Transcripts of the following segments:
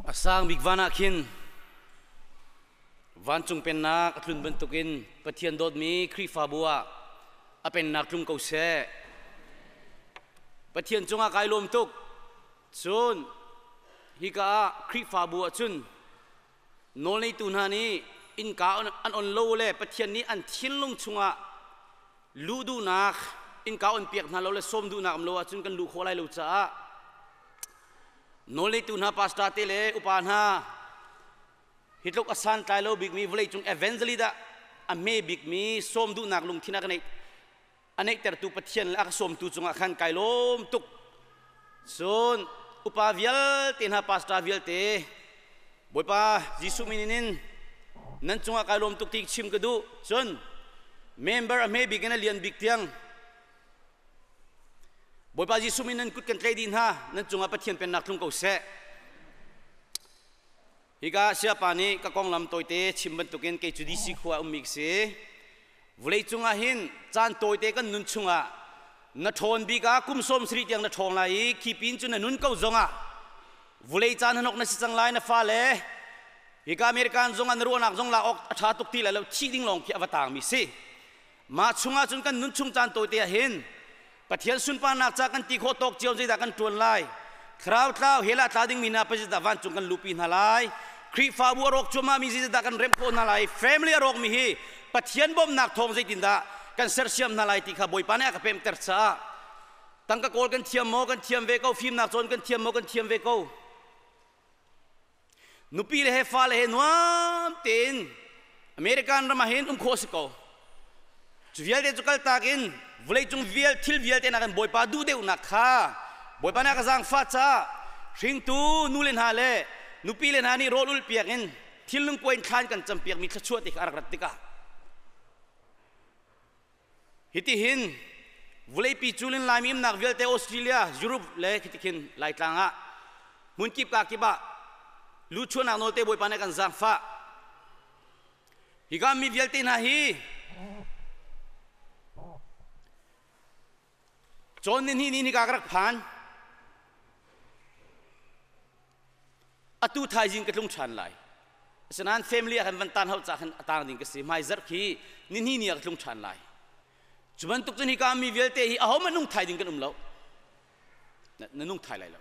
A sang bik van ah khin vancung pennak a tlun bantukin Pathian dawtmi Khrihfabu ah a pennak tlung ko seh. Pathian cungah kai lawm tuk. Cun hika ah Khrihfabu ah cun nawlneitu hna nih innka an on lo le Pathian nih an thinlung chungah luh duhnak innka on piak hna lo le sawm duhnak um lo ahcun kan luh khawh lai lo caah nawlneitu hna pastor te le upa hna hi tluk a santlai lo bikmi vawleicung evangelist ah a hme bikmi sawm duhnak lungthin a ka neih a neihtertu Pathian le a ka sawmtu cungah khan kai lawm tuk. Cun upa vialte hna pastor vialte Bawipa Jesuh min in nan cungah kai lawm tuk ti chim ka duh. Cun member a hme bik in a lian bik tiang Bawipa Jesuh min nan kut kan tlei dih hna nan cungah Pathian pennak tlung ko seh. Hika siapa nih ka konglam tawite chim bantukin kei cu DC khua ummi ka si. Vawleicung ah hin caan tawite kan nun chungah na ṭhawn bik ah kum 70 tiang na ṭhawng lai i khi pin cu na nun ko zongah vulei caan hanok na si cang lai na fale hika American zong ah na ruahnak zong lak awk a ṭha tuk ti lai lo thih ding lawng khi a va taangmi si. Mah chungah cun kan nun chung caan tawite ah hin Pathian sunparnak ca kan ti khawh tawk cio zeidah kan ṭuan lai? Thlarau tlau hell ah tla dingmi hna zeidah vancung kan luhpi hna lai? Khrihfabu a rawk cuahmahmi zeidah kan remh khawh hna lai? Family a rawkmi hi Pathian bawmhnak thawng zeitindah kan sersiam hna lai ti kha Bawipa nih a ka pemter caah tangka kawl kan thiam maw kan thiam ve ko fimnak cawn kan thiam maw kan thiam ve ko Nupi le he fale he nuam tein American ram ah hin um khawh si ko. Cu vialte cu kaltak in vawleicung vial thil vialte nakin Bawipa duh deuhnak kha Bawipa nih a ka zaangfah caah hringtu nu le hna le nupi le hna nih rawl ulh piak in thilnung kuai in thlan kan campiakmi thluachuah te kha a rak rat tikah Hitihin vawleipi culin Laimi umnak vialte Australia, Europe le khitikhin Laitlang ah hmunkip ka kip ah luchuahnak nawl te Bawipa nih kan zaangfah. Hika mi vialte hna hi cawn ni hnih ni nika ka rak phan. Atu thaizing ka tlung ṭhan lai. Asinain family ah khan van tan hau ca khan a tang ding ka si. Hmai zarh khi ni hnih ni ah ka tlung ṭhan lai. Cu bantuk cun hika mi vialte hi ahohmanh nung thai ding kan um lo. Na nung thai lai lo.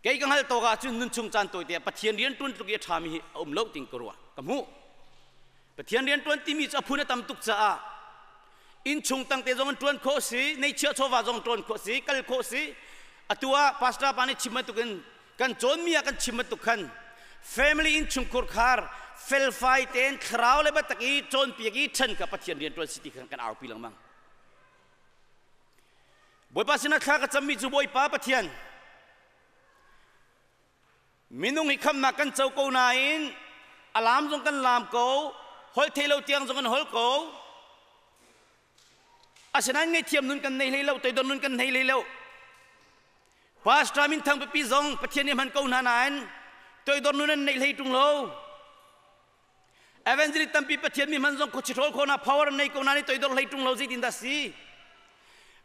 Kei ka hngalh tawk ahcun nun chung caan tawite ah Pathian rian ṭuan tluk i a ṭhami hi a um lo ting ka ruah. Ka hmuh. Pathian rian ṭuan timi cu a phun a tam tuk caah innchung tangte zong in ṭuan khawh si, neihchiah chawva zong ṭuan khawh si, kal khawh si. Atu ah pastor pa nih chim bantukin kan cawnmi ah kan chim bantuk khan family innchungkhur khar felfai tein thlarau le biatak i cawnpiak i ṭhan kha Pathian rian ṭuan si ti khan kan aupi lengmang. Bawipa sinah thla ka cammi cu Bawipa Pathian minung hi khamnak kan co ko nain a laam zong kan laam ko hol thei lo tiang zong kan hol ko asinain ngaihthiam nun kan nei hlei lo toidor nun kan nei hlei lo Pastor minthang pipi zong Pathian nih hman ko hna nain toidor nun an neih hlei ṭung lo. Evangelist tampi Pathian mi hman zong khuachi ṭhawl khawhnak power an nei ko nain toidor hlei ṭung lo zeitin dah si?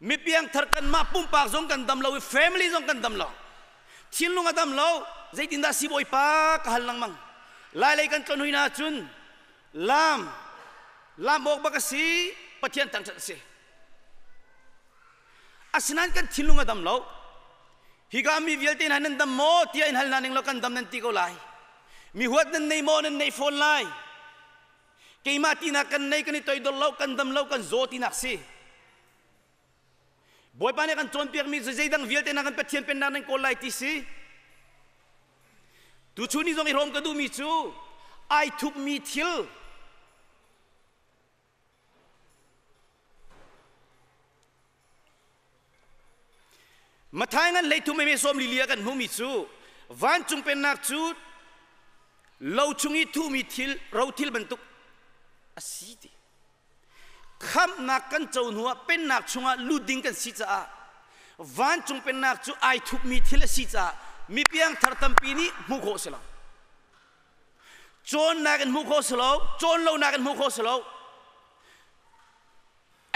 Mi piangthar kanmah pumpak zong kan dam lo i family zong kan dam lo. Thinlung a dam lo zeitin dah si Bawipa ka hal lengmang. Lailei kan tlon hui na cun lam lam awk bak a si Pathian thangṭhat a si. Asinain kan thinlung a dam lo. Hika mi vialte hna nan dam maw tiah in hal hna ning law kan dam nan ti ko lai. Mi huat nan nei maw nan nei fawn lai. Keimah tinak kan nei kan i toidor lo kan dam lo kan zaw tinak si. Bawipa nih kan cawnpiakmi cu zeidang vialte na kan Pathian pennak nan kawl lai ti si. Tuchun ni zong i hrawm ka duhmi cu ai thupmi thil Mathai ngan hleithum me sawm li li ah kan hmuhmi cu vancung pennak cu lo chung i thuhmi thil rothil bantuk a si ti. Khamhnak kan co hnuah pennak chungah lut ding kan si caah vancung pennak cu ai thupmi thil a si caah mi piangthar tampi nih hmuh khawh si lo. Cawnnak in hmuh khawh si lo, cawn lonak in hmuh khawh si lo.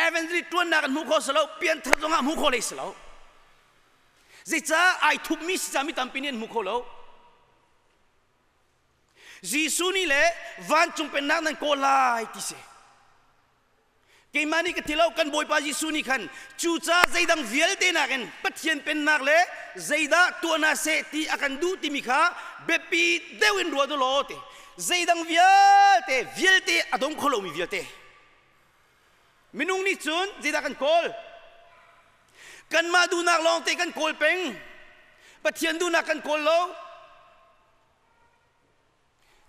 Evangelist ṭuannak in hmuh khawh si lo, pianthar zongah hmuh khawh lei si lo. Zeicah ai thupmi si ca mi tampi nih an hmu kho lo. Jesuh nih le vancung pennak nan kawl lai ti si. Keimah nih ka ti lo, kan Bawipa Jesuh nih khan cucaah zeidang vialte nakin Pathian pennak le zeidah tuah hna seh ti a kan duh timi kha biapi deuh in ruat u law ti. Zeidang vialte vialte a dong kho lomi vialte. Minung nih cun zeidah kan kawl? Kanmah duhnak lawngte kan kawl peng. Pathian duhnak kan kawl lo.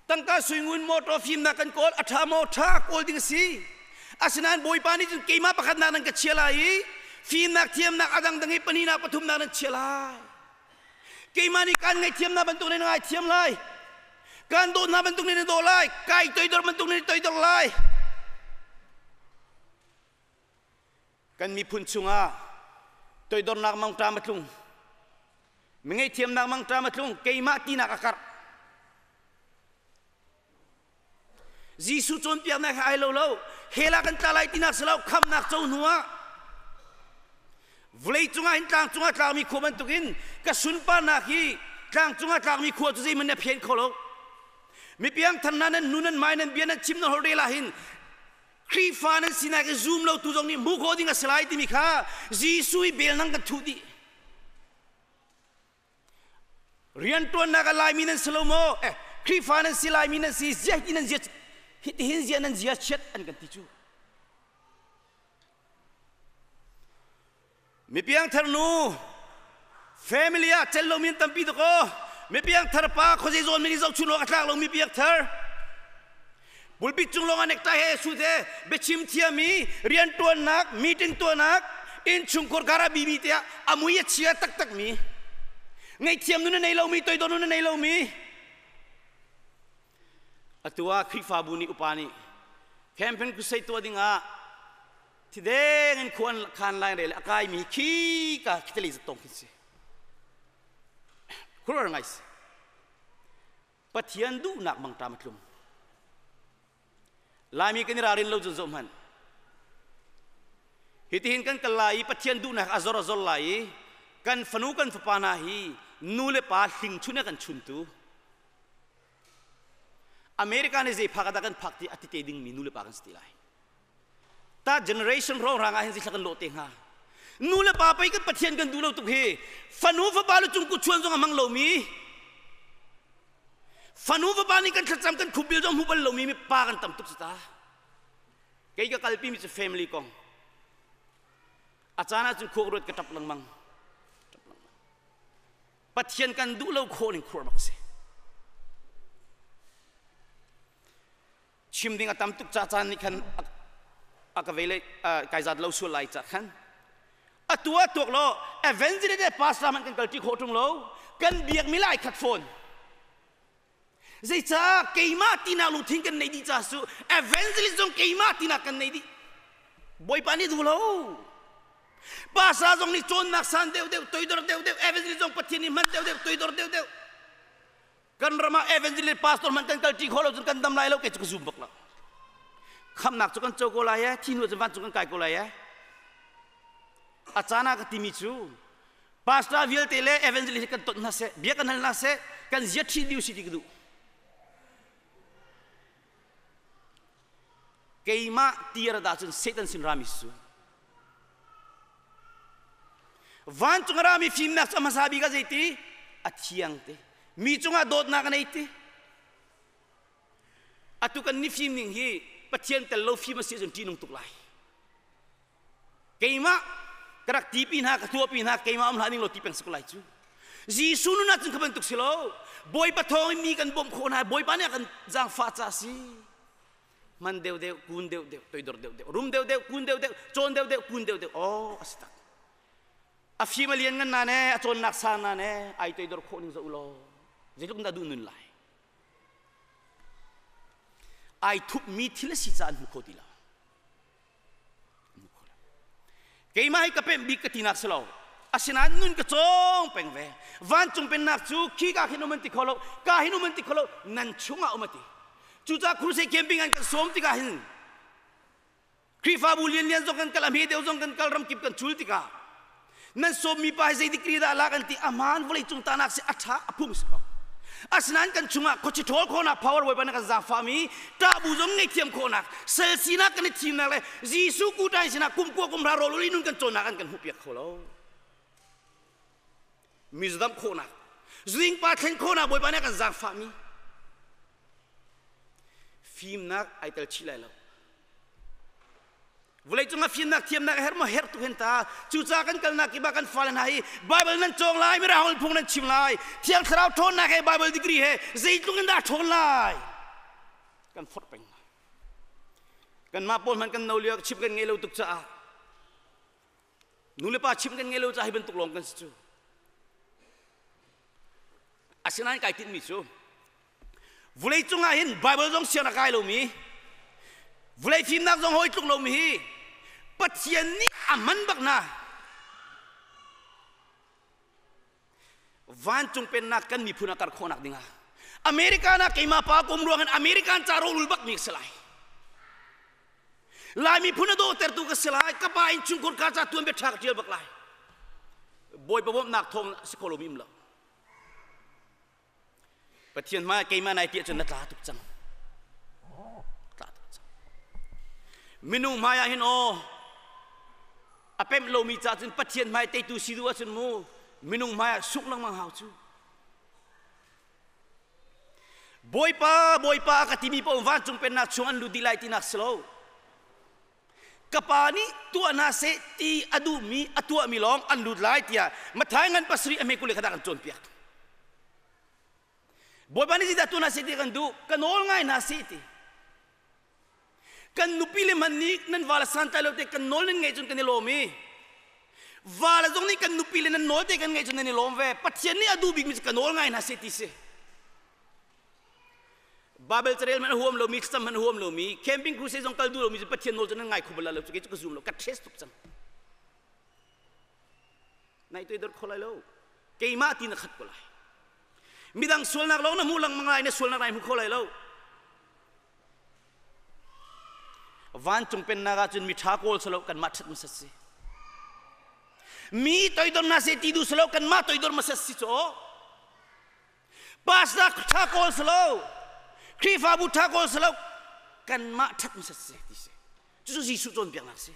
Tangka suingun motor fimnak kan kawl a ṭha maw ṭha kawl ding a si. Asinain Bawipa nih cun keimah pakhatnak nan ka chia lai i fimnak thiamnak a dangdang i pahnihnak pathumnak nan chia lai. Keimah nih kaan ngaihthiamnak bantuk nan ngaithiam lai. Kaan dawtnak bantuk nan i daw lai. Kai toidor bantuk nan i toidor lai. Kan miphun chungah toidornak mangṭam a tlung. Mi ngaihthiamnak mangṭam a tlung. Keimah tinak a karh. Jesuh cawnpiaknak he ai lo lo. Hell ah kan tla lai tinak si lo. Khamnak co hnu ah vawlei cungah hin tlang cungah tlakmi khua bantukin ka sunparnak hi tlang cungah tlakmi khua cu zeihmanh na phen kho lo. Mi piangthar hna nan nu nan mai nan bia nan chim nan holh rel ah hin Khrihfa nan sinak i zum lo tu zong nih hmuh khawh ding a si lai timi kha Jesuh i bel nang kan thuh dih. Rianṭuannak a Laimi nan si lo maw? Eh, Khrihfa nan si Laimi nan si zia hi nan zia hitihin zia nan zia chiat an kan ti cu. Mi piangthar nu family ah cel lomi an tampi tuk aw. Mi piangthar pa khuazei zawn min i zohchun awk a tlak lomi piangthar. Pulpit cung lawng ah necktie he suit he biachim thiam i rianṭuannak, meeting tuahnak, innchungkhar kar ah bibi tiah a mui a chia taktakmi, ngaihthiam nun a nei lomi, toidor nun a nei lomi. Atu ah Khrihfabu nih upa nih campaign crusade tuah dingah thideng in khuan khan lai rel a kaimi khi ka khitali zatong khin si. Khuruar ngai si. Pathian duhnak mangṭam a tlung. Laimi kan i ralrin lo cun zoh hmanh. Hitihin kan kal lai i Pathian duhnak a zor a zor lai i kan fanu kan fapa hna hi nu le pa hling chun a kan chuntu. America nih zei phak ah dah kan phak ti a ti te dingmi nu le pa kan si ti lai. Ta generation rongrang ah hin zeithla kan lawh te hnga. Nu le pa pei kan Pathian kan duh lo tuk hi fanu fapa le cung kut chuan zong a hmang lomi fanu fapa nih kan thlacam kan khupbil zong hmu bal lomi mi pa kan tam tuk si ta. Kei ka kalpi mi cu family kong. A caan ah cun khuak ruat ka ṭap lengmang. Ṭap lengmang. Pathian kan duh lo khawh ning khuar bak si. Chim ding a tam tuk ca caan nih khan a ka vei kai zat lo sual lai ca khan atu ah tuak law evangelist le pastor man kan kalṭi khawh ṭung lo kan biak mi lai khat fawn zeicah keimah tinak lungthin kan nei dih ca su evangelist zong keimah tinak kan nei dih bawipa nih duh lo pastor zong nih cawnnak san deuh deuh toidor deuh deuh evangelist zong pathian nih hman deuh deuh toidor deuh deuh Kan ram ah evangelist pastor hmanh kan kalṭi khawh lo cun kan dam lai lo kei cu ka zum bak lo. Khamnak cu kan co ko lai e, thi hnu cun vancung kan kai ko lai e. A caan ah ka timi cu pastor vialte le evangelist kan ton hna seh, bia kan hal hna seh, kan zia ṭhi dih si ti ka duh. Keimah ti a rat ahcun Satan sin rami si cu. Vancung a rami fimnak cu a hmasa bik ah zeiti? A thiang ti. Mi cungah dawtnak a nei ti. Atu kan ni fim ning hi Pathian tel lo fim a si ahcun ṭihnung tuk lai. Keimah ka rak tipi hna, ka tuahpi hna, keimah um hlah ning law ti peng si ko lai cu. Jesuh nun ahcun kha bantuk si lo. Bawipa thawng in mi kan bawmh khawh hna, Bawipa nih a kan zaangfah ca a si. Man deuh deuh, kun deuh deuh, toidor deuh deuh, rum deuh deuh, kun deuh deuh, cawn deuh deuh, kun deuh deuh. Oh, a si tak. A fim a lian ngan na ne, a cawnnak sang na ne, ai toidor khawh ning zoh u law. Zeitluk dah duh nun lai. Ai thupmi thil a si caah an hmu kho ti lo. Keimah hi ka pemh bik ka tinak si lo. Asinain nun ka cawng peng ve. Vancung pennak cu khi ka hin um an ti kho lo, ka hin um an ti kho lo, nan chungah um a ti. Cucaah crusade camping an kan sawm tikah hin Khrihfabu lianlian zong kan kal, a hme deuh zong kan kal, ramkip kan cul tikah nan sawmmi pa hi zei degree dah lak an ti, ahmaan vawleicung tanak si a ṭha, a phung si ko. Asinain kan chungah khuachi ṭhawl khawhnak power Bawipa na kan zaangfahmi ṭahbu zong ngaihthiam khawhnak sal sinak kan i thimnak le Jesuh kuṭai sinah kum kua kum hra rawl ul i nun kan cawnnak an kan hmuhpiak kho lo. Mi zudamh khawhnak, zingpa thlen khawhnak Bawipa nih a kan zaangfahmi fimnak ai tel chih lai lo. Vawleicung ah fimnak thiamnak a herh maw herh tuk hen ta. Cucaah kan kalnak kip ah kan fale hna hi Bible nan cawng lai, mirang phung nan chim lai, Thiang Thlarau ṭhawnnak he Bible degree he zeitluk in dah ṭhawn lai? Kan forh peng hna. Kanmah pawl hmanh kan no lio chim kan ngei lo tuk caah nu le pa chim kan ngei lo caah hi bantuk lawng kan si cu. Asinain kai tinhmi cu Vulei cungah hin Bible zong siang a kai lomi, vulei fimnak zong hawi tluk lomi hi Pathian nih a hman bak hna. Vancung pennak kan miphun a kar khawhnak dingah America na keimah pa kum ruangin American ca rawlul bak mi ka si lai. Lai miphun a dawhtertu ka si lai. Ka pa innchungkhur ka ca tuan bia ṭha ka ṭial bak lai. Bawipa bawmhnak thawng si kho lomi um lo. Pathian hmai keimah nai ti ahcun na tla tuk cang. Tla tuk cang. Minung hmai ah hin aw a pemh lomi ca cun Pathian hmai teitu si duh ahcun mu minung hmai ah sungh lengmang hau cu. Bawipa Bawipa a ka timi paoh vancung pennak chung an lut dih lai tinak si lo. Ka pa nih tuah hna seh ti a duhmi a tuahmi lawng an lut lai tiah Matthai ngan pasarih a hme 21 ah kan cawnpiak. Bawipa nih zeidah tuah hna seh ti kan duh? Ka nawl ngai hna seh ti. Kan nupi le hmanh nih nan va le santlai lo te kan nawl nan ngaih cun kan i lawm i va le zong nih kan nupi le nan nawl te kan ngaih cun nan i lawm ve. Pathian nih a duh bikmi cu ka nawl ngai hna seh ti si. Bible carel hmanh a huam lomi, thlacam hmanh a huam lomi, camping crusade zong kal duh lomi cu Pathian nawl cu nan ngai kho bal lo cu kei cu ka zum lo, ka test tuk cang. Nai toidor kho lai lo. Keimah ti na khat ko lai. Midang sualnak lawng na hmuh lengmang lai, na sualnak nai hmu kho lai lo. Vancung pennak ah cun mi ṭha kawl salo kanmah ṭhat hmasat si. Mi toidor hna seh ti duh salo kanmah toidor hmasat si cu. Pastor ṭha kawl si lo, Khrihfabu ṭha kawl si lo, kanmah ṭhat hmasat si ti si. Cucu Jesuh cawnpiaknak si.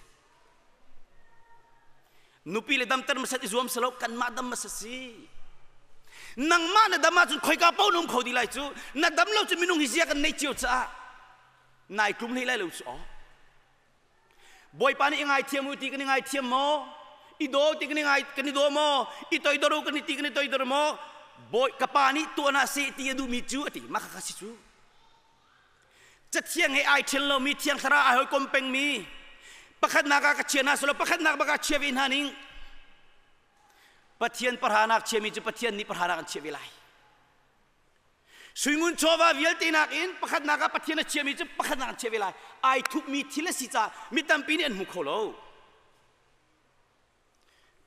Nupi le damter hmasat i zuam si lo, kanmah dam hmasat si. Nangmah na dam ahcun khoika paoh na um kho dih lai cu. Na dam lo cu minung hi zia kan nei cio caah nai tlum hlei lai lo cu aw. Bawipa nih i ngaithiam u ti kan i ngaithiam maw? I daw ti kan i ngai kan i daw maw? I toidor u kan i ti kan i toidor maw? Bawi ka pa nih tuah hna seh ti a duhmi cu a ti mah kha si cu. Cathiang he ai ṭhen lomi thiang thlarau ai hawikom pengmi pakhatnak ah ka chia hna selaw pakhatnak bak ah chia ve hna ning. Pathian pahranak chiami cu Pathian nih pahranak an chiah ve lai. Suingun chawva vialte nakin pakhatnak ah Pathian a chiami cu pakhatnak an chiah ve lai. Ai thupmi thil a si caah mi tampi nih an hmu kho lo.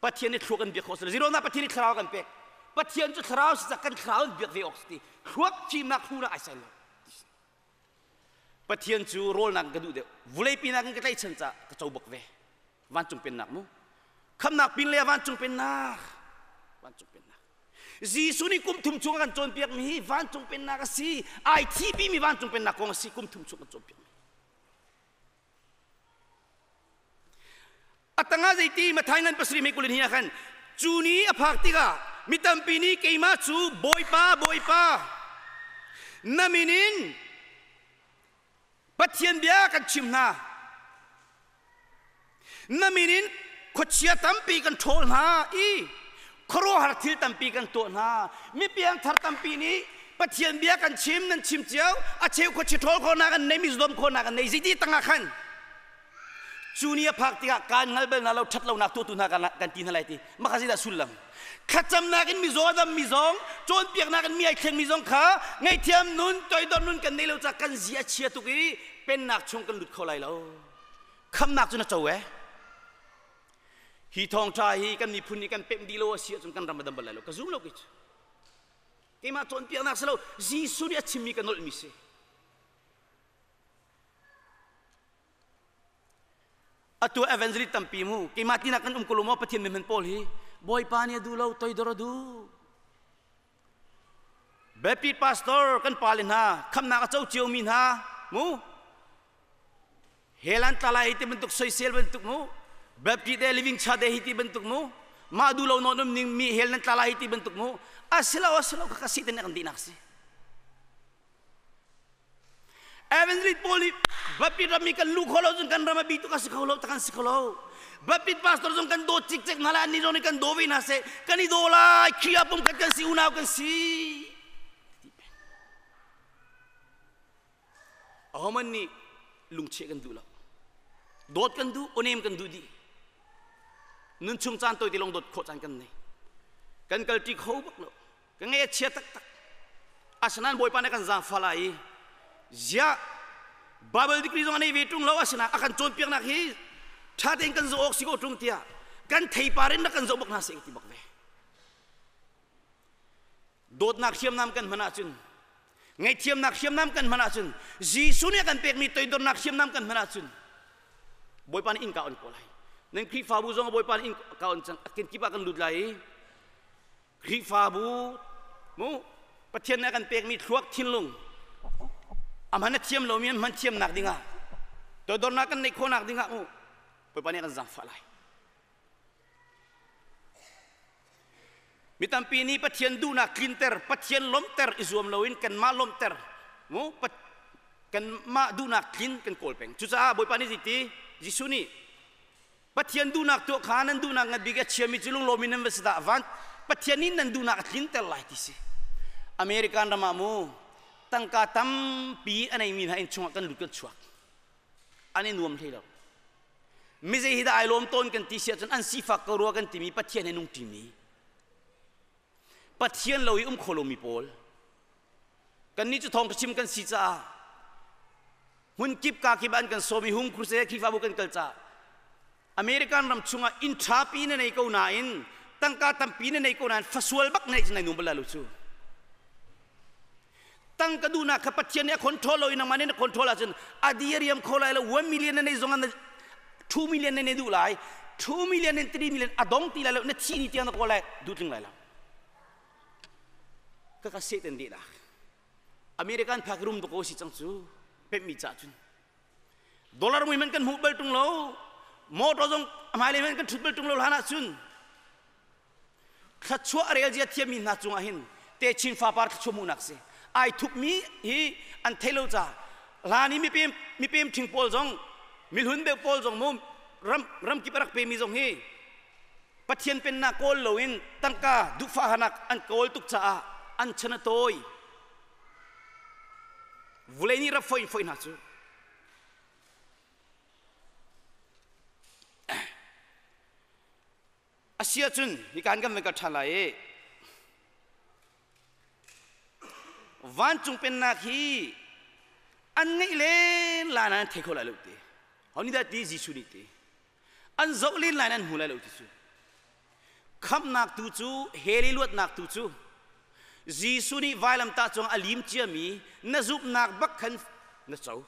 Pathian nih thluak an biak khawh si lo. Zeiruangah Pathian nih thlarau kan pek? Pathian cu thlarau si caah kan thlarau an biak ve awk si ti. Thluak fimnak hrunak ai sai lo. Pathian cu rawlnak ka duh deuh. Vulei nakin ka tlaihchan caah ka co bak ve. Vancung pennak mu. Khamnak pin le vancung pennak. Vancung pennak. Jesuh nih kum thum chung a kan cawnpiakmi hi vancung pennak a si. Ai thipimi vancung pennak kong a si kum thum chung kan cawnpiakmi. A tangah zeiti Matthai ngan pasarih mei kulin hi ah khan cu ni a phak tikah mi tampi nih keimah cu Bawipa Bawipa na min in Pathian bia kan chim hna. Na min in khuachia tampi kan ṭhawl hna i khuaruahhar thil tampi kan tuah hna. Mi piangthar tampi nih Pathian bia kan chim nan chim cio a cheu khuachia ṭhawl khawhnak an nei mi zuam khawhnak an nei zeiti tangah khan cu ni a phak tikah kaan hngal bal hna lo ṭhat lonak tuahtu hna kan ti hna lai ti maka zeidah sullam thlacamnak in mizaw a dammi zong cawnpiaknak in mi ai thlengmi zong kha ngaihthiam nun toidor nun kan nei lo caah kan zi a chia tuk i pennak chung kan lut kho lai lo khamnak cu na co e hi thawngṭha hi kan miphun nih kan pemh dih lo a si ahcun kan ram a dam bal lai lo ka zum lo kei cu keimah cawnpiaknak si lo Jesuh nih a chimmi ka nolhmi si Atu evangelist tampi mu keimah tinak kan um ko lo maw Pathian mihman pawl hi Bawipa nih a duh lo toidor a duh. Baptist pastor kan pale hna khamnak a co ciomi hna mu helan tla lai ti bantuk soisel bantuk mu Baptist de living cha de hi ti bantuk mu mah du lo non um ning mi hel nan tla lai ti bantuk mu asilo asilo ka si ten kan dinak si Evangelist pawl nih Baptist ram i kan luh kho lo cun kan ram a bi tuk a si kho lo tak an si kho lo. Baptist pastor zong kan dawt cikcek hna lai annih zong nih kan daw ve hna seh kan i daw lai Khrih ah pumkhat kan si unau kan si. Ahoman nih lungcheh kan duh lo. Dawt kan duh, onem kan duh dih. Nun chung caan tawi te lawng dawt khawh caan kan nei. Kan kalṭi kho bak lo. Ka ngaih a chia taktak. Asinain Bawipa nih a kan zaangfah lai i ziah Bible degree zong a nei ve ṭung lo asinain a kan cawnpiaknak hi ṭha tein kan zoh awk si ko ṭung tiah kan theipar in rak kan zoh bak hna seh ka ti bak ve. Dawtnak hriamnam kan hman ahcun ngaihthiamnak hriamnam kan hman ahcun Jesuh nih a kan pekmi toidornak hriamnam kan hman ahcun Bawipa nih innka on ko lai. Nan Khrihfabu zong Bawipa nih innka on cang. A kenkip ah kan lut lai i Khrihfabu mu Pathian nih a kan pekmi thluak thinlung a hman a thiam lomi an hman thiamnak dingah toidornak kan neih khawhnak dingah mu Bawipa nih a kan zaangfah lai. Mi tampi nih Pathian duhnak tlinter, Pathian lawmhter i zuam loin kanmah lawmhter mu kanmah duhnak tlin kan kawl peng. Cucaah Bawipa nih zeiti Jesuh nih Pathian duhnak tuah kha nan duhnak ngan bik a chiami cu lunglawm in nan va si dah van Pathian nih nan duhnak a tlinter lai ti si. American ram ah mu tangka tampi a neimi hna inn chungah kan lut kan chuak. An i nuam hlei lo. Mizei hi dah ai lawm tawn kan ti si ahcun an sifak ko rua kan timi Pathian he nung ṭimi. Pathian lo i um kho lomi pawl. Kannih cu thawngṭha chim kan si caah hmun kip ka kip an kan sawm i hung crusade Khrihfabu kan kal caah American ram chungah inn ṭhapi na nei ko nain tangka tampi na nei ko nain fasual bak nei nai num bal lo cu. Tangka duhnak kha Pathian nih a control lo i nangmah nih na control ahcun a diriam kho lai lo 1 million na nei zong ah 2 million na nei duh lai 2 million in 3 million a dong ti lai lo na thi ni tiang na kawl lai duh tling lai lo. Ka ka Satan dehnak. American phak rum doko si cang cu pemmi ca cun dollar mui man kan hmuh bal tung lo motor zong hmailei man kan thut bal tung lo hlan ah cun thluachuah a rel zia thiammi hna cungah hin techin fapar thluachuah hmuhnak si ai thupmi hi an thei lo ca hlan i mipem mipem ṭhing pawl zong mihlun deuh pawl zong mu ram ramkip a rak pemi zong hi Pathian pennak kawl loin tangka duhfah hanak an kawl tuk caah an chan a tawi. Vulei nih rak foih foih hna cu. Asi ahcun hika kan van kal ṭhan lai i vancung pennak hi an ngeih len lai nan thei kho lai lo ti. Ho nih dah ti Jesuh nih ti. An zoh len lai nan hmu lai lo ti cu. Khamhnak tu cu hell i luatnak tu cu Jesuh nih vailamtah cung a lim ciami na zumhnak bak khan na co.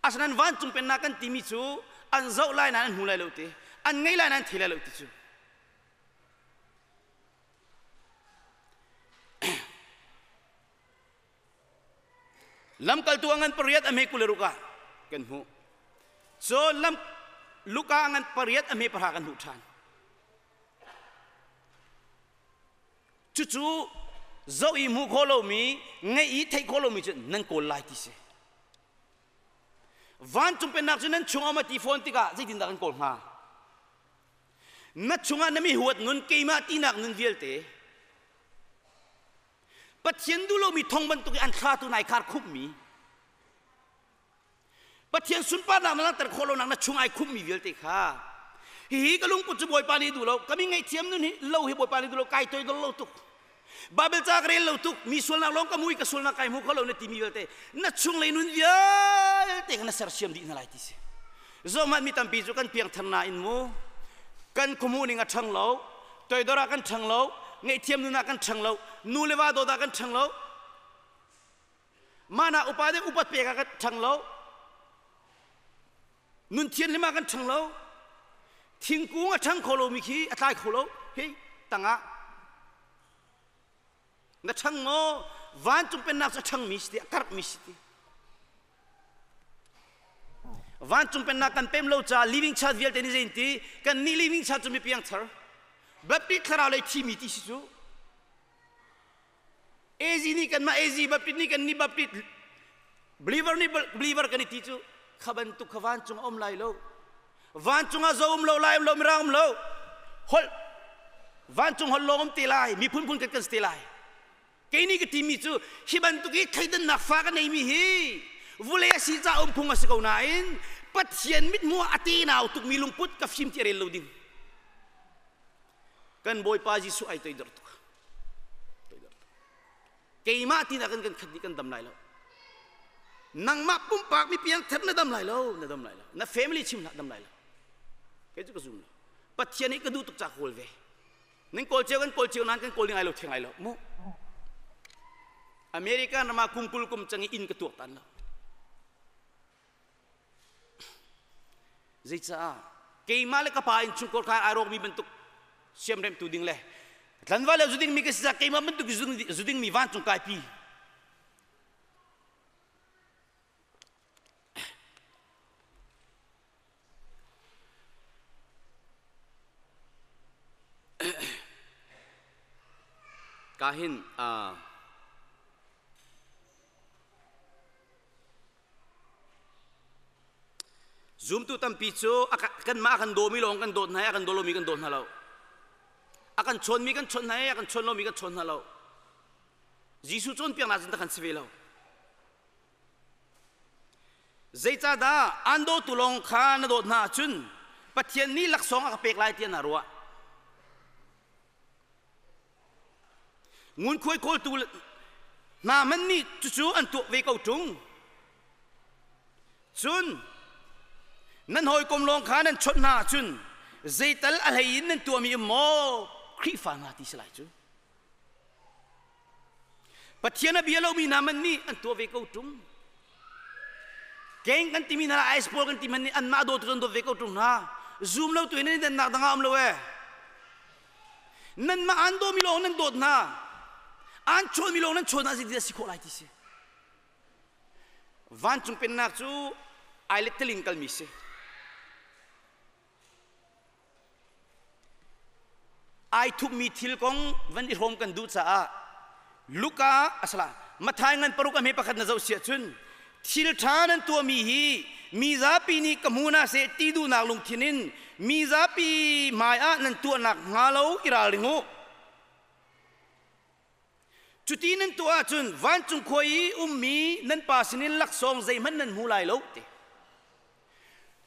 Asinain vancung pennak kan timi cu an zoh lai nain an hmu lai lo ti, an ngei lai nain an thei lai lo ti cu. Lamkaltu a ngan pariat a hme 26 ah kan hmuh. Cun lam Luka a ngan pariat a hme pahra kan hmuh ṭhan. Cucu zoh i hmuh khawh lomi, ngeih i theih khawh lomi cu nan kawl lai ti si. Vancung pennak cu nan chungah um a ti fawn tikah zeitindah kan kawl hnga? Na chungah na mi huat nun, keimah tinak nun vialte, Pathian duh lomi thong bantuk i an thlatu nai khar khumhmi, Pathian sunparnak na langhter khawh lonak na chung ai khumhmi vialte kha hihi ka lungput cu Bawipa nih duh lo ka mi ngaihthiam nun hi lo hi Bawipa nih duh lo kai toidor lo tuk Bible ca ka rel lo tuk mi sualnak lawng ka mui ka sualnak kai hmu kho lo na timi vialte na chunglei nun vialte kha na sersiam dih hna lai ti si zohmanh mi tampi cu kan piangthar nain mu kan khuamu ning a ṭhang lo toidor ah kan ṭhang lo ngaihthiam nun ah kan ṭhang lo nu le va dawt ah kan ṭhang lo Mah nak upa deuh upat pek ah kan ṭhang lo. Nun thianhlim ah kan ṭhang lo. Thingkung a ṭhang kho lomi khi a tlai kho lo. Hi tangah. Na ṭhang maw? Vancung pennak cu a ṭhangmi si ti, a karhmi si ti. Vancung pennak kan pem lo caah living church vialte nih zei ti kan nih living church cu mi piangthar Baptist thlarau lei thimi ti si cu AZ nih kanmah AZ Baptist nih kan nih Baptist believer nih believer kan i ti cu kha bantuk kha vancung a um lai lo vancung ah zo um lo lai um lo mirang um lo holh vancung holh lawng um te lai miphun phun kan kan si te lai kei nih ka timi cu hi bantuk i thleidannak fa ka neimi hi vulei a si ca um phung a si ko nain Pathian mithmuh ah a tenau tukmi lungput ka fim ti a rel lo ding kan Bawipa Jesuh ai toidor tuk keimah ti nakin kan khat dih kan dam lai lo nangmah pumpak mi piang thar na dam lai lo na dam lai lo na family chim hlah dam lai lo kei cu ka zum lo Pathian nih ka duh tuk ca kawl ve nan kawl cio kan kawl cio nan kan kawl ding ai lo theng ai lo mu American ram ah kum kul kum cang i inn ka tuak tan lo Zeicah keimah le ka pa innchungkhar kha ai rawkmi bantuk siamremtu ding le tlanval le zu dingmi ka si caah keimah bantuk zu dingmi vancung kaipi Ka hin uh, Zumtu tampi cu kanmah a kan dawmi lawng kan dawt hna i a kan daw lomi kan daw hna lo. A kan chawnmi kan chawnh hna i a kan chawn lomi kan chawn hna lo. Jesuh cawnpiaknak cun kan si ve lo. Zeicahdah an dawtu lawng kha na dawt hna ahcun Pathian nih laksawng a ka pek lai tiah na ruah? Ngunkhuai kawltu hna hmanh nih cucu an tuah ve ko ṭung. Cun nan hawikom lawng kha nan chawnh hna ahcun zeital a hlei in nan tuahmi um maw Khrihfa hna ti si lai cu. Pathian a bia lomi hna hmanh nih an tuah ve ko ṭung. Keng kan timi hna ice pawl kan ti hmanh nih anmah dawtu an dawt ve ko ṭung hna. Zum lo tu in nan dannak dang ah um lo ee. Nanmah an dawmi lawng nan dawt hna. An chawnmi lawng nan chawn hna si ti si khawh lai ti si. Vancung pennak cu ai letteling kalmi si. Ai thupmi thil kong van i hrawm kan duh caah Luka asala Mathai ngan paruk a hme pakhat na zoh siah cun thil ṭha nan tuahmi hi mi zapi nih ka hmu hna seh ti duhnak lungthin in mi zapi hmaiah nan tuahnak hnga lo i ralring u. Cuti nan tuah ahcun vancung khua i ummi nan pa sinin laksawng zeihmanh nan hmu lai lo ti.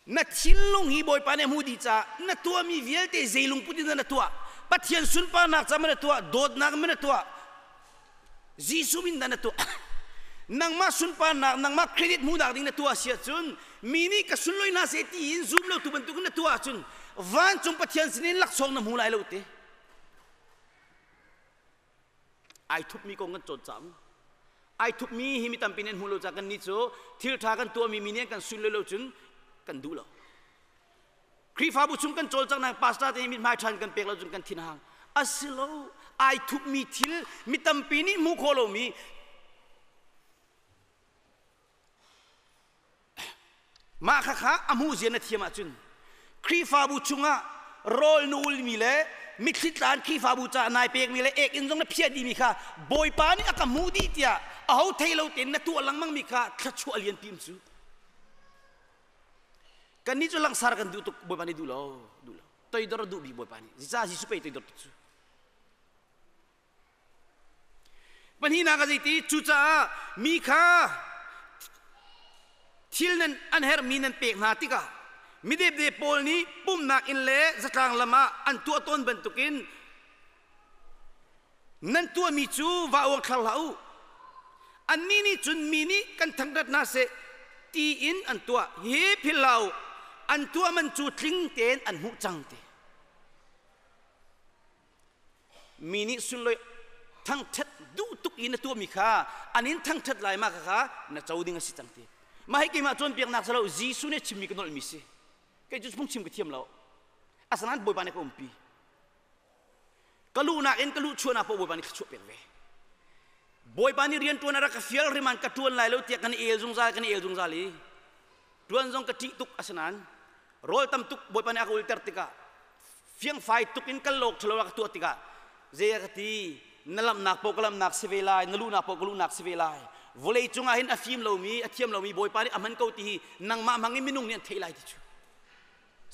Na thinlung hi Bawipa nih a hmuh dih caah na tuahmi vialte zei lungput in dah na tuah? Pathian sunparnak ca ma na tuah? Dawtnak ma na tuah? Jesuh min dah na tuah? Nangmah sunparnak, nangmah credit hmuhnak ding na tuah si ahcun mi nih ka sunlawi hna seh ti in zum lo tu bantukin na tuah ahcun vancung Pathian sinin laksawng na hmu lai lo ti. Ai thupmi kong kan cawn cang. Ai thupmi hi mi tampi nih an hmuh lo caah kannih cu thil ṭha kan tuahmi mi nih an kan sunlawi lo cun kan duh lo. Khrihfabu chung kan cawlcanghnak pastor te nih mithmai ṭha in kan pek lo cun kan thin a hang. Asilo, ai thupmi thil mi tampi nih hmuh khawh lomi Mah khakha a hmuh zia na thiam ahcun Khrihfabu chungah rawl na ulmi le mitthli tlan Khrihfabu caah nai pekmi le ek-inn zong na phiah dihmi kha Bawipa nih a ka hmuh dih tiah aho thei lo tein na tuah lengmangmi kha thluachuah lianpi um cu. Kannih cu langsar kan duh tuk Bawipa nih duh lo, duh lo. Toidor a duh bik Bawipa nih. Zeicah Jesuh pei toidor tuk cu. Pahnihnak a zeiti cucaah mi kha thil nan an herhmi nan pek hna tikah midepde pawl nih pumhnak inn le zatlang lam ah an tuah tawn bantukin nan tuahmi cu va uangthlar hlah u. Annih nih cun mi nih kan thangṭhat hna seh tiin an tuah. Hi philh hlah u, an tuah man cu tling tein an hmuh cang ti. Mi nih sunlawi thangṭhat duh tuk i na tuahmi kha an in thangṭhat lai ma kha na co ding a si cang ti. Mah hi keimah cawnpiaknak si lo Jesuh nih a chimmi ka nolhmi si. Kei cu phungchim ka thiam lo. Asinain Bawipa nih ka umpi. Ka luhnak in ka luhchuahnak paoh Bawipa nih thluachuah pek ve. Bawipa nih rian ṭuan a rak ka fial riman ka ṭuan lai lo tiah kan i el zungzal kan i el zungzal i ṭuan zong ka ṭih tuk asinain rawl tam tuk Bawipa nih a ka ulter tikah fiangfai tuk in kal lawk ṭhalo a ka tuah tikah zei a ka ti na lamnak paoh ka lamnak si ve lai na luhnak paoh ka luhnak si ve lai vawlei cungah hin a fim lomi a thiam lomi Bawipa nih a hman ko ti hi nangmah hmang in minung nih an theih lai ti cu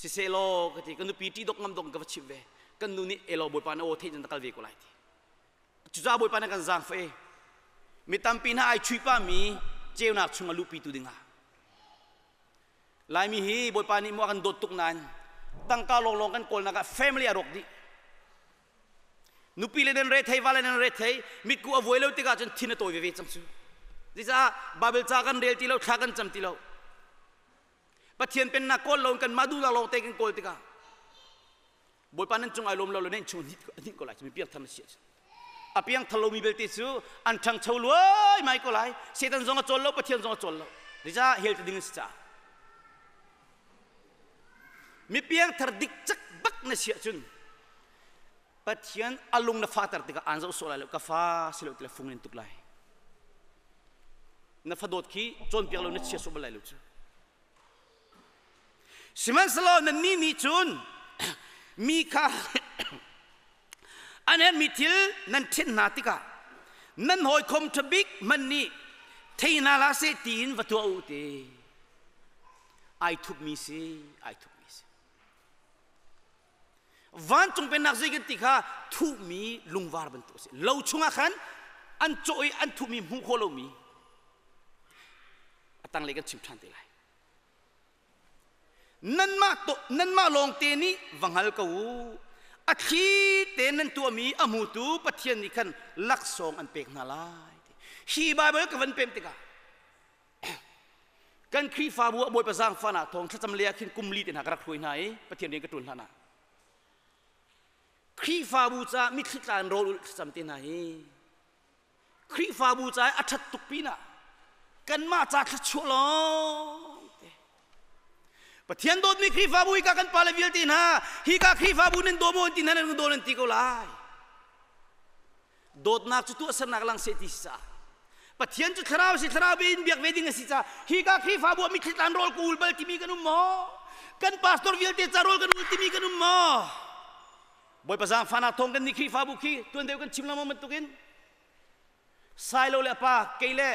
sisehlaw ka ti ka nupi ṭih dok ngam dok in ka va chimh ve kan nu nih elaw Bawipa na aw theih cun na kal ve ko lai ti Cucaah Bawipa nih kan zaangfah i mi tampi hna ai chuihpahmi ceunak chung a luhpitu dingah Laimi hi Bawipa nih maw a kan dawt tuk nain tangka lawnglawng kan kawlnak ah family a rawk dih. Nupi le nan rethei, vale nan rethei, mitku a vuai lo tikah cun thin a tawi veve cang cu. Zeicah Bible ca kan rel ti lo, thla kan cam ti lo. Pathian pennak kawl lo in kanmah duhnak lawng te kan kawl tikah Bawipa nan cung ai lawm lo le nan chung hnih ko lai cu mi piangthar na si a piangthar lomi belte cu an ṭhangcho luai mai ko lai Satan zong a cawl lo Pathian zong a cawl lo zeicah hell te ding an si caah mi piangthar dik cak bak na si ahcun Pathian a lung na fahter tikah aan zoh sawh lai lo ka fa si lo ti le fung in tuk lai na fadawt khi cawnpiak lo na chia sawh bal lai lo cu Sihmanhsehlaw nannih nih cun mi kha an herhmi thil nan ṭhinh hna tikah nan hawikom ṭha bik hmanh nih thei hna hlah seh tiin va tuah u ti. Ai thupmi si, ai thupmi si. Vancung pennak zei kan ti kha thuhmi lungvar bantuk a si. Lo chungah khan an cawh i an thuhmi hmuh khawh lomi a tanglei kan chim ṭhan te lai. Nanmah, nanmah lawngte nih va hngal ko u. A thli tein nan tuahmi a hmutu Pathian nih khan laksawng an pek hna lai. Hi Baibal ka van pem tikah kan Khrihfabu ah Bawipa zaangfahnak thawng thlacam le ah khin kum li te hna ka rak hruai hna i Pathian rian ka ṭuan hlan ah Khrihfabu caah mitthli tla in rawl ulh thlacam te hna hi Khrihfabu caah a ṭhat tuk pinah kanmah ca thluachuah lawng te Pathian dawtmi Khrihfabu hika kan pale vialte hna hika Khrihfabu nan daw maw ti hna nan daw nan ti ko lai dawtnak cu tuahsernak lang seh ti si caah Pathian cu thlarau si thlarau be in biak ve ding a si caah hika Khrihfabu ah mitthli tlan rawl ka ul bal timi kan um maw kan pastor vialte ca rawl kan ul timi kan um maw Bawipa zaangfahnak thawng kan nih Khrihfabu khi tuan deuh kan chim lengmang bantukin Sailo le a pa kei le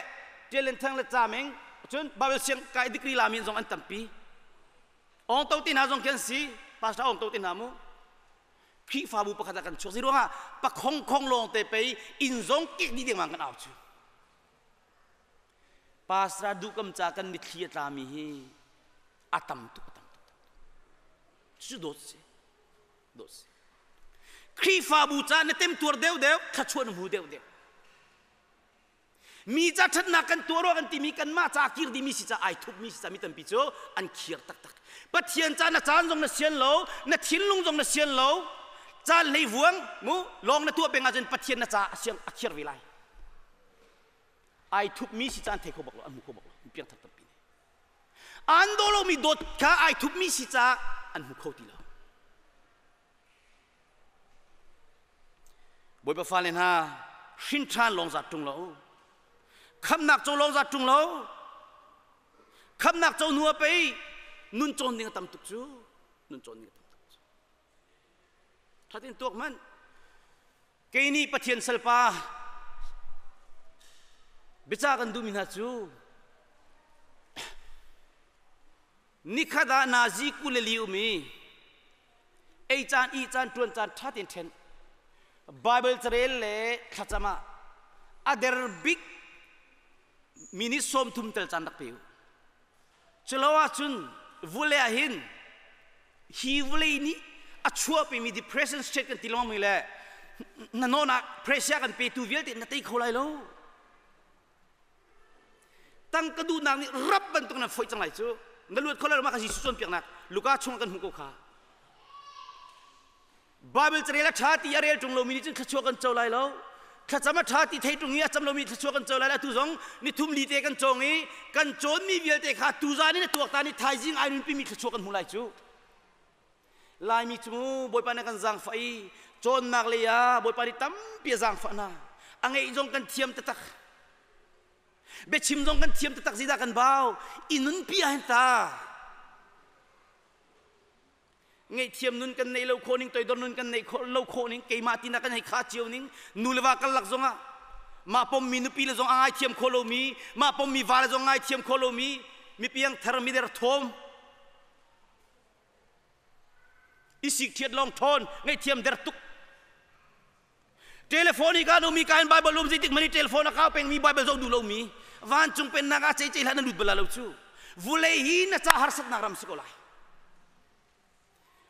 Ṭial Lian Thang le Ca Meng cun Bible siang kai degree lami zong an tampi Awng To ti hna zong khi an si Pastor Awng To ti hna mu Khrihfabu pakhat ah kan chuak si ruangah pakhong khong lawng te pei inn zong kik dih dengmang kan au cu Pastor duhkam ca kan mitthli a tlami hi a tam tuk a tam tuk cu dawt si dawt si Khrihfabu ca na temtuar deuhdeuh thluachuah na hmu deuhdeuh mi ca ṭhatnak kan tuah rua kan timi kanmah ca kir dimi si ca ai thupmi si ca mi tampi cu an khir taktak Pathian ca na caan zong na sian lo na thinlung zong na sian lo caan hlei vuang mu lawng na tuah peng ahcun Pathian na ca a siang a khir ve lai ai thupmi si ca an thei kho bak lo an hmu kho bak lo piangthar tampi nih An daw lomi dawt kha ai thupmi si caah an hmu kho ti lo. Bawipa fale hna, hrin ṭhan lawng zat ṭung lo. Khamnak co lawng zat ṭung lo. Khamnak co hnu ah pei nun cawn ding a tam tuk cu. Nun cawn ding a tam tuk cu. Ṭhatin tuak hmanh. Kei nih Pathian salpa biacah kan duhmi hna cu nikhat ah nazi 22 um i ei caan ih caan ṭuan caan ṭha tein ṭhen Bible carel le thlacam ah a der bik minute 30 tel caan rak pe u. Culo ahcun vawlei ah hin hi vawlei nih a chuahpimi depression state kan ti lengmang le na nawnak pressure kan petu vialte na tei kho lai lo. Tangka duhnak nih rap bantuk na foih cang lai cu. Na luat kho lai lo mah kha Jesuh cawnpiaknak Luka chung kan hmuh ko kha. Bible carel a ṭha ti a rel ṭung lomi nih cun thluachuah kan co lai lo. Thlacam a ṭha ti thei ṭung i a cam lomi thluachuah kan co lai lo. Atu zong nithum li te kan cawng i kan cawnmi vialte kha tuzan in a tuaktan i thaizing ai nunpimi thluachuah kan hmu lai cu. Laimi cu Bawipa nih kan zaangfah i cawnnak lei ah Bawipa nih tampi a zaangfah hna. A ngeih zong kan thiam taktak. Biachim zong kan thiam taktak zeidah kan bau? I nunpi ah hin ta. Ngaihthiam nun kan neih lo khawh ning, toidor nun kan neih lo khawh ning, keimah tinak kan hei kha cio ning, nu le va karlak zongah mah pommi nupi le zong a ngaithiam kho lomi, mah pommi va le zong ngaithiam kho lomi, mi piangthar mi derthawm, i sikṭhiat lawng ṭhawn, ngaihthiam der tuk. Telephone i kan um i kain Bible um zeitik mani telephone a kau pengmi Bible zoh duh lomi vancung pennak ah ceicei hlah na lut bal lo cu vulei hi na ca harsatnak ram si ko lai.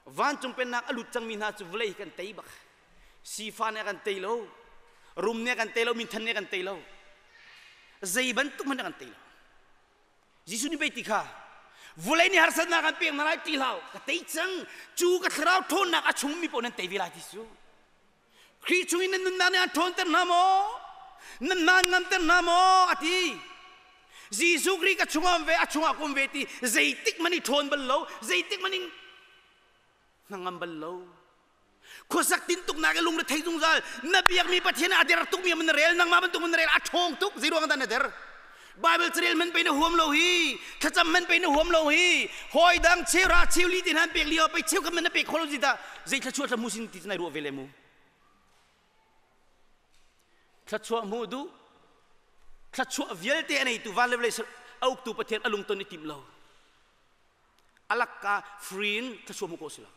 Vancung pennak a lut cangmi hna cu vulei hi kan tei bak. Sifa nih a kan tei lo, rum nih a kan tei lo, minthan nih a kan tei lo. Zei bantuk hmanh a kan tei lo. Jesuh nih pei ti kha vulei nih harsatnak an pek hna lai ti hlah ka tei cang cu ka thlarau ṭhawnnak a chung mi paoh nan tei ve lai ti cu Khrih chung in nan nunnak nih an ṭhawnter hna maw nan hna an ngamter hna maw a ti Jesuh Khrih ka chungah um ve a chungah ka um ve ti zeitik hmanh i ṭhawn bal lo zeitik hmanh in hnangam bal lo khuasak tintuknak i lungre thei zungzal na biakmi Pathian a der tukmi man na rel nangmah bantuk man na rel a ṭhawng tuk zei ruang dah na der Bible carel man pei na huam lo hi thlacam man pei na huam lo hi hawi dang cheuhra cheuli te hna pek lio pei cheu khat man na pek kho lo dah zei thluachuah thla mu sin ti nai ruah ve le mu thluachuah hmuh duh thluachuah vialte a neitu van le vawlei a uktu Pathian a lungton i tim lo alakka free in thluachuah hmu ko si lo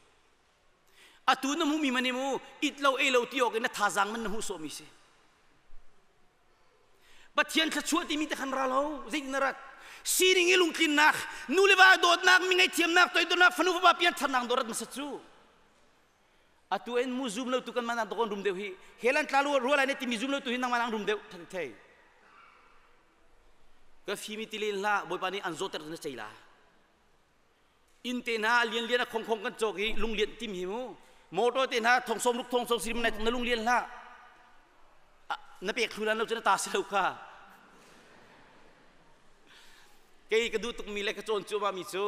Atu na hmuhmi man mu it lo ei lo ti awk in na thazaang man na hmuh sawhmi si. Pathian thluachuah timi te khan ra lo zeitin na rat sining i lungtlinnak nu le va dawtnak mi ngaihthiamnak toidornak fanu fapa piantharnak dawt rat hmasat cu atu en mu zum lo tu kan manang tokon rum deuh hi helan tla rual lai ne timi zum lo tu hi nang manang rum deuh than thei ka fimi tilin hla bawipa nih an zawter na cei la Inn te hna a lianlian a khongkhong kan cawk i lunglian tim hi mu. Motor te hna thong sawm ruk thong sawm sirim nai na lunglian hlah. Na pek thlu lan lo cu na ta si lo kha. Kei ka duh tukmi le ka cawn cuahmah mi cu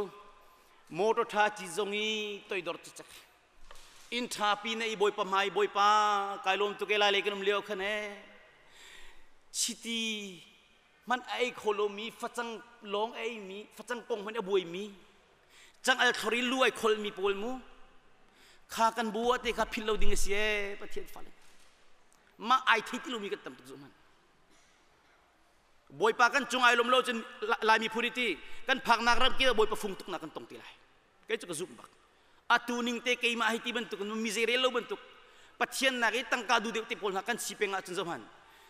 motor tha ci zong i toidor cicek. Inn tha pi na i bawipa hmai bawipa kai lawm tuk e lai lei kan um lio khan e. Chiti hmanh a ei kho lomi facang lawng a eimi facang kong hmanh a buaimi cangal thlori lu ai kholmi pawl mu kha kan bu te kha philh lo ding a si ee Pathian fale mah ai thei ti lomi kan tam tuk zu hman Bawipa kan cung ai lom lo cun Laimi phun ti kan phaknak ram ki Bawipa fung tuk nak kan tong ti lai kei cu ka zumh bak atu ning te keimah hei ti bantuk mi zei rel lo bantuk Pathian nak i tangka duh deuh te pawl hna kan si peng ahcun zohman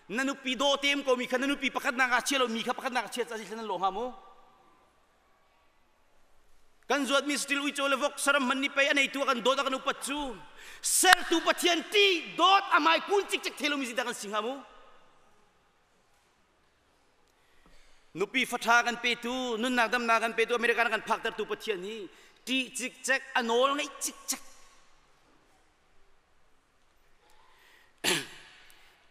na nupi daw tem ko mi kha na nupi pakhat nak ah chia lo mi kha pakhat nak ah chia ca si nan lo hnga mu kan zuat mi still uico le vok saram man ni pei anei tu kan dawt kan upat cu sertu Pathian ti dawt amai kun cik cik thelo mi si da kan si hnga mu Nupi faṭha kan petu, nunnak damnak kan petu, American kan phaktertu Pathian hi ṭih cikcek, a nawl ngeih cikcek.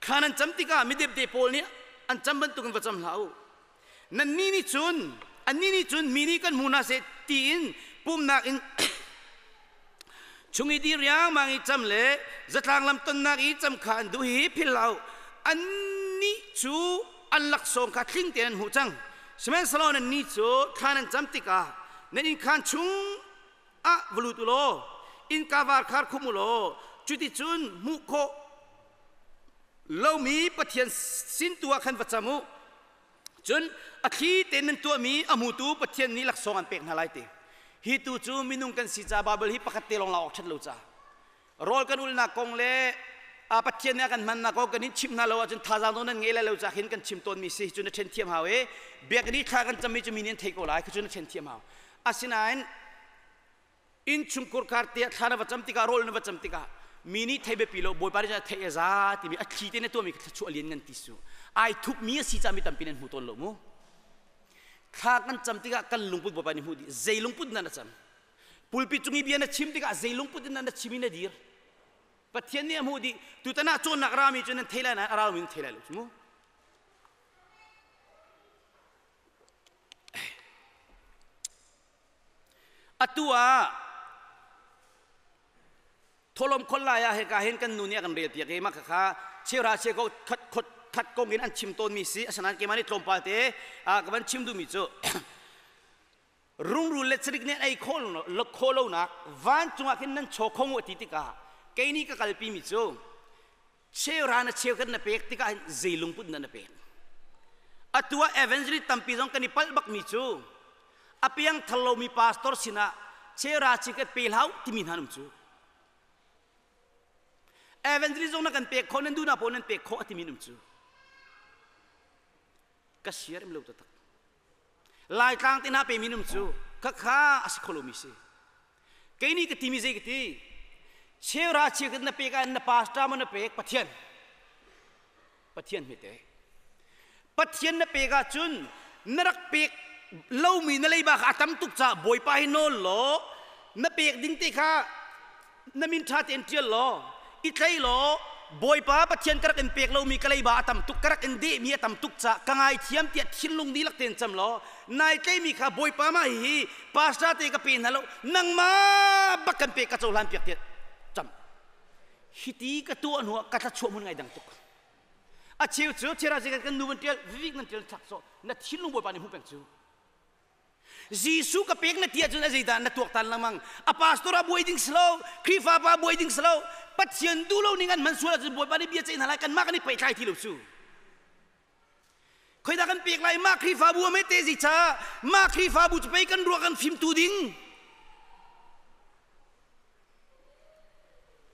Kha nan cam tikah midepde pawl nih an cam bantukin va cam hlah u. Nannih nih cun, annih nih cun mi nih kan hmu hna seh tiin pumnak in chung i dir riangmang i cam le zatlang lam tonnak i cam kha an duh hi philh hlah u. Annih cu an laksawng kha tling tein an hmuh cang. Sihmanhsehlaw nannih cu thla nan cam tikah nan innkhaan chung ah va lut u law innka var khar khum u law cuticun hmuh khawh lomi Pathian sin tu ah khan va cam u. Cun a thli tein nan tuahmi a hmutu Pathian nih laksawng an pek hna lai ti. Hi tu cu minung kan si ca Baibal hi pakhat te lawng la awk ṭhat lo ca. Rawl kan ulnak kong le a Pathian nih a kan hmannak kong kan in chimh hna lo ahcun thazaang dong nan ngei lai lo ca khin kan chim tawnmi si cu na ṭhen thiam hau i biakinn i thla kan cammi cu mi nih an thei ko lai cu na ṭhen thiam hau. Asinain Innchungkhur khar tiah thla na va cam tikah rawl na va cam tikah mi nih thei biapi lo Bawipa nih theih a za timi a thli te na tuahmi thluachuah lian ngan ti su ai thupmi a si caah mi tampi nan hmu tawn lo mu thla kan cam tikah kan lungput Bawipa nih hmuh dih zei lungput in na cam pulpit cung i bia na chim tikah zei lungput in na chim i na dir Pathian nih a hmuh dih tutan ah cawnnak rami cu nan thei lai nain a rami nan thei lai lo cu mu Atu ah thawhlawm khol lai ah hika hin kan nu nih a kan relpiak i mah khakha cheuhra cheukhat khot khat kong in an chim tawnmi si. Asinain keimah nih tlawmpal te ka van chim duhmi cu rungrul le cirik nih an ei khawh lonak vancung ah khin nan chaw kho a ti tikah kei nih ka kalpimi cu cheuhra na cheu khat na pek tikah hin zei lungput na na pek. Atu ah evangelist tampi zong kan i palh bakmi cu a piang thar lomi pastor sinah cheuhra chikhat pe hlah timi hna um cu. Evangelist zong na kan pek khawh nan duhnak paoh nan pek khawh a timi um cu. Ka siar im lo taktak. Laitlang te hna pe mi um cu khakha a si kho lomi si. Kei nih ka timi zei ka ti? Cheuhra cheukhat na pek ah na pastor maw na pek Pathian. Pathian hmete. Pathian na pek ahcun na rak pek lomi na leiba kha a tam tuk caah Bawipa hi nawl law na pek ding te kha na min ṭha tein ṭial law i tlei law Bawipa Pathian ka rak in pek lomi ka leiba a tam tuk ka rak in dehmi a tam tuk caah ka ngaithiam tiah thinlung dihlak tein cam law nai tleimi kha Bawipa mah hihi pastor te ka pe hna lo nangmah bak kan pek ka cohlan piak tiah cam. Hiti ka tuah hnu ah ka thlachuah hmun ngai dang tuk. A cheu cu chera kan nu van ṭial vivik nan ṭial ṭhak sawh na thinlung Bawipa nih hmu peng cu. Jesuh ka pek na ti ahcun a zeidah na tuaktan lengmang. A pastor a buai ding si lo, Khrihfa pa buai ding si lo, Pathian duh lo ning an hman sual ahcun Bawipa nih bia ceih hna lai kanmah kan i pehtlai ti lo cu. Khoidah kan pek lai mah Khrihfabu a mete zi ca mah Khrihfabu cu pei kan ruah kan fimtu ding.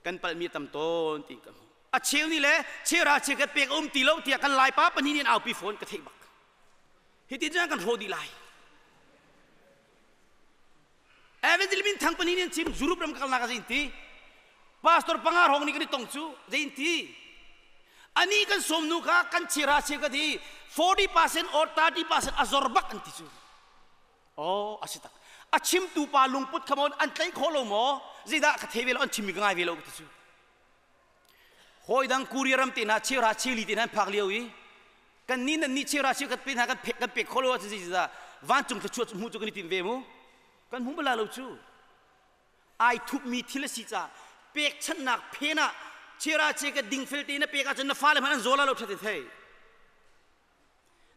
Kan palhmi tam tawn ti ka hmu. A cheu nih le chera che ka pek a um ti lo tiah kan Laipa pahnih nih an aupi fawn ka theih bak. Hitin cun kan hrawh dih lai. Evangelist min thang pahnih nih an chim Europe ram ka kalnak ah zein ti pastor panga hrawng nih kan i tong cu zein ti ani kan sawm nu kha kan chira che ka ti 40% or 30% a zor bak an ti cu. Oh a si tak. A chimtu pa lungput kha maw an tlaih khawh lo maw? Zeidah ka thei ve lo an chimmi ka ngai ve lo ka ti cu. Hawi dang Korea ram te hna cheuhra cheuli te hna an phak lio i kan nih nan nih cheuhra cheukhat pe hna kan pek kan pek kho lo ahcun zeitindah vancung thluachuah hmuh cu kan i tim ve mu kan hmu bala lo cu ai thupmi thil a si caah pekchanhnak phen ah cheuhra cheukhat dingfel te na pek ahcun na fale hmanh an zaw la lo ṭhat in thei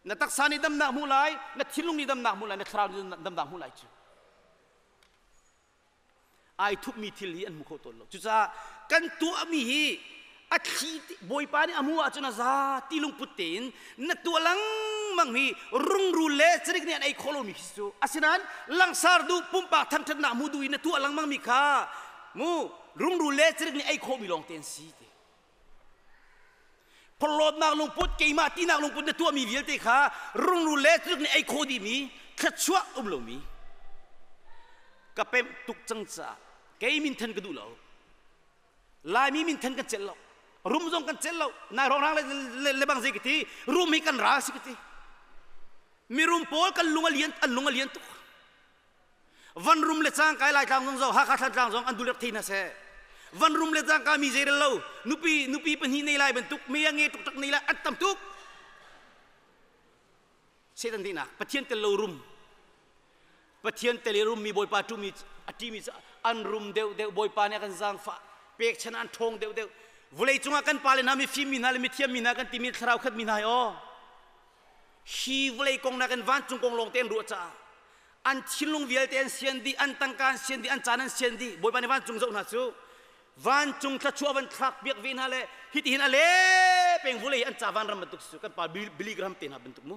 na taksa nih damnak hmuh lai na thinlung nih damnak hmuh lai na thlarau nih damnak hmuh lai cu Ai thupmi thil hi an hmu kho tawn lo. Cucaah kan tuahmi hi a thli Bawipa nih a hmuh ahcun a za ti lungput tein na tuah lengmang hi rungrul le cirik nih an ei khawh lomi khi cu. Asinain langsar duh pumpak thangṭhatnak hmu duh i na tuah lengmang mi kha mu rungrul le cirik nih ei khawhmi lawng te an si ti. Phorhlawtnak lungput, keimah tinak lungput na tuahmi vialte kha rungrul le tluk nih ei khawh dihmi, thluachuah um lomi. Ka pemh tuk cang caah kei minthan ka duh lo. Laimi minthan kan celh lo. Rum zong kan celh lo. Nai hrawnghrang le, le bang zei ka ti, rum hi kan ral si ka ti. Mirum pawl kan lung a lian, an lung a lian tuk. Van rum le cangka Laitlang zong zo Hakha Thlantlang zong an dul rak thei hna seh. Van rum le cangka mi zeirel lo nupi nupi pahnih nei lai bantuk mi a nge tuk nei lai an tam tuk. Satan dihnak Pathian tel lo rum Pathian tel i rum mi Bawipa tu mi a ṭi mi an rum deuh deuh Bawipa nih a kan zaangfah pekchan an ṭhawng deuh deuh vulei cungah kan pale hna mifim mi hna le mithiam mi hna kan timi thlarau khat mi hna hi aw hi vawlei kong nakin vancung kong lawng te an ruah caah an thinlung vialte an sian dih an tangka an sian dih an caan an sian dih Bawipa nih vancung zoh hna cu vancung thluachuah van thlak piak ve hna le hitihin a le peng vulei an ca vanram bantuk cu kan pa Billy Graham te hna bantuk mu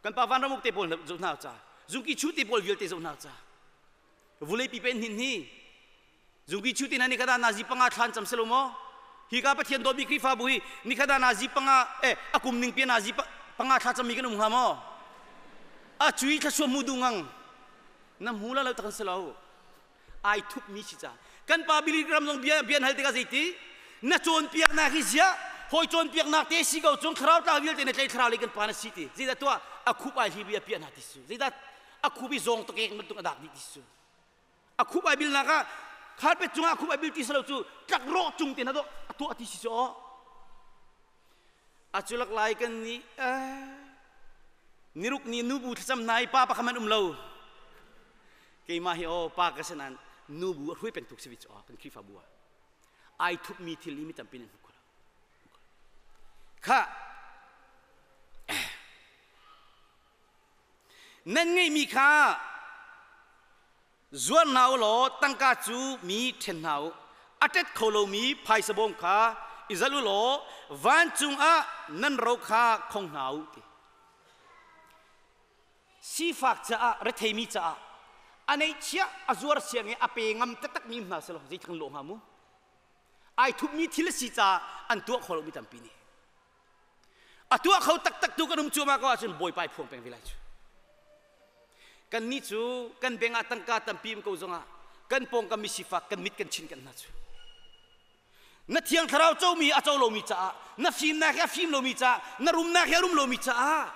kan pa vanram uk te pawl zoh hna ca zungki chu te pawl vialte zoh hna ca vulei pi pen hin hi Zungki chu tina nikhat ah nazi panga thlan cam selo maw? Hi ka Pathian dawtmi Khrihfabu hi nikhat ah nazi panga eh a kum ning pi nazi panga thla cam mi kan um hnga maw? A cui thlasua mu du ngang na hmu la lo tak si lo. Ai thup mi si ca. Kan pa Billy Graham zong bia bian hal tikah zeiti? Na cawnpiaknak hi zia hawi cawnpiaknak te si ko cung thlarau tla vialte na tlei thlarau lei kan pa na si ti. Zeidah tuah a khup ai hi bia piah na ti su. Zeidah a khup i zawng takek bantuk a dak dih ti su. A khup ai bilnak ah carpet cungah a khup ai bil ti silo cu tlakrawh cung te na dawh a tuah ti si cu aw. A culak lai kan nih niruk ni nubu thlacam hna i pa pakhat hmanh um lo. Keimah hi aw pa ka si nain nubu a hruai peng tuk si ve cu aw kan Khrihfabu ah. Ai thupmi thil hi mi tampi nan hmu kho lo. Khah! Nan ngeihmi kha zuar hna u law tangka cu mi ṭhen hna u. A ṭet kho lomi phaisa bawm kha i zalh u law vancung ah nan ro kha khong hna u ti. Sifak caah retheimi caah a neihchiah a zuar siang i a pe ngam taktakmi hna selaw zeithang lawh hnga mu. Ai thupmi thil a si caah an tuah kho lomi tampi nih. A tuah kho taktak tu kan um cuahmah ko ahcun Bawipa i phuang peng ve lai cu. Kannih cu kan beng ah tangka tampi um ko zongah kan pawngkam mi sifak kan mit kan chin kan hna cu. Na thiang thlarau comi a co lomi caah, na fimnak hi a fim lomi caah, na rumnak hi a rum lomi caah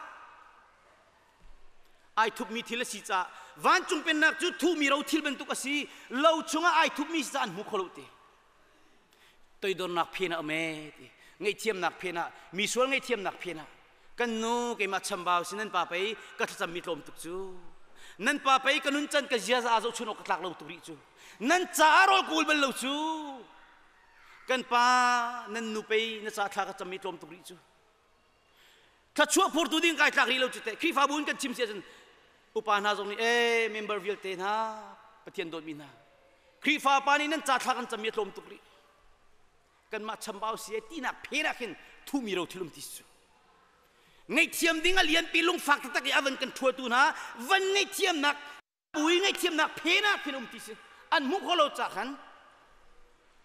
ai thupmi thil a si caah vancung pennak cu thuhmi ro thil bantuk a si lo chungah ai thupmi si caah an hmu kho lo te. Toidornak phen ah um ee ti ngaihthiamnak phen ah mi sual ngaihthiamnak phen ah kan nu keimah chambau si nan pa pei ka thlacam mi tlawm tuk cu nan pa pei ka nun can ka ziaza aa zohchun awk ka tlak lo tuk rih cu nan caah rawl kawl bal lo cu kan pa nan nu pei na ca thla ka cam mi tlawm tuk rih cu thluachuah phurtu ding kai tlak rih lo cu teh Khrihfabu in kan chim si ahcun upa hna zong nih ee member vialte hna Pathian dawtmi hna Khrihfa pa nih nan ca thla kan cam mi a tlawm tuk rih kanmah chambau si ai tinak phen ah khin thumi ro thil um ti cu ngaihthiam ding a lianpi lungfak taktak i a van kan ṭhuatu hna van ngaihthiamnak pui ngaihthiamnak phen ah khin um ti si an hmuh kho lo ca khan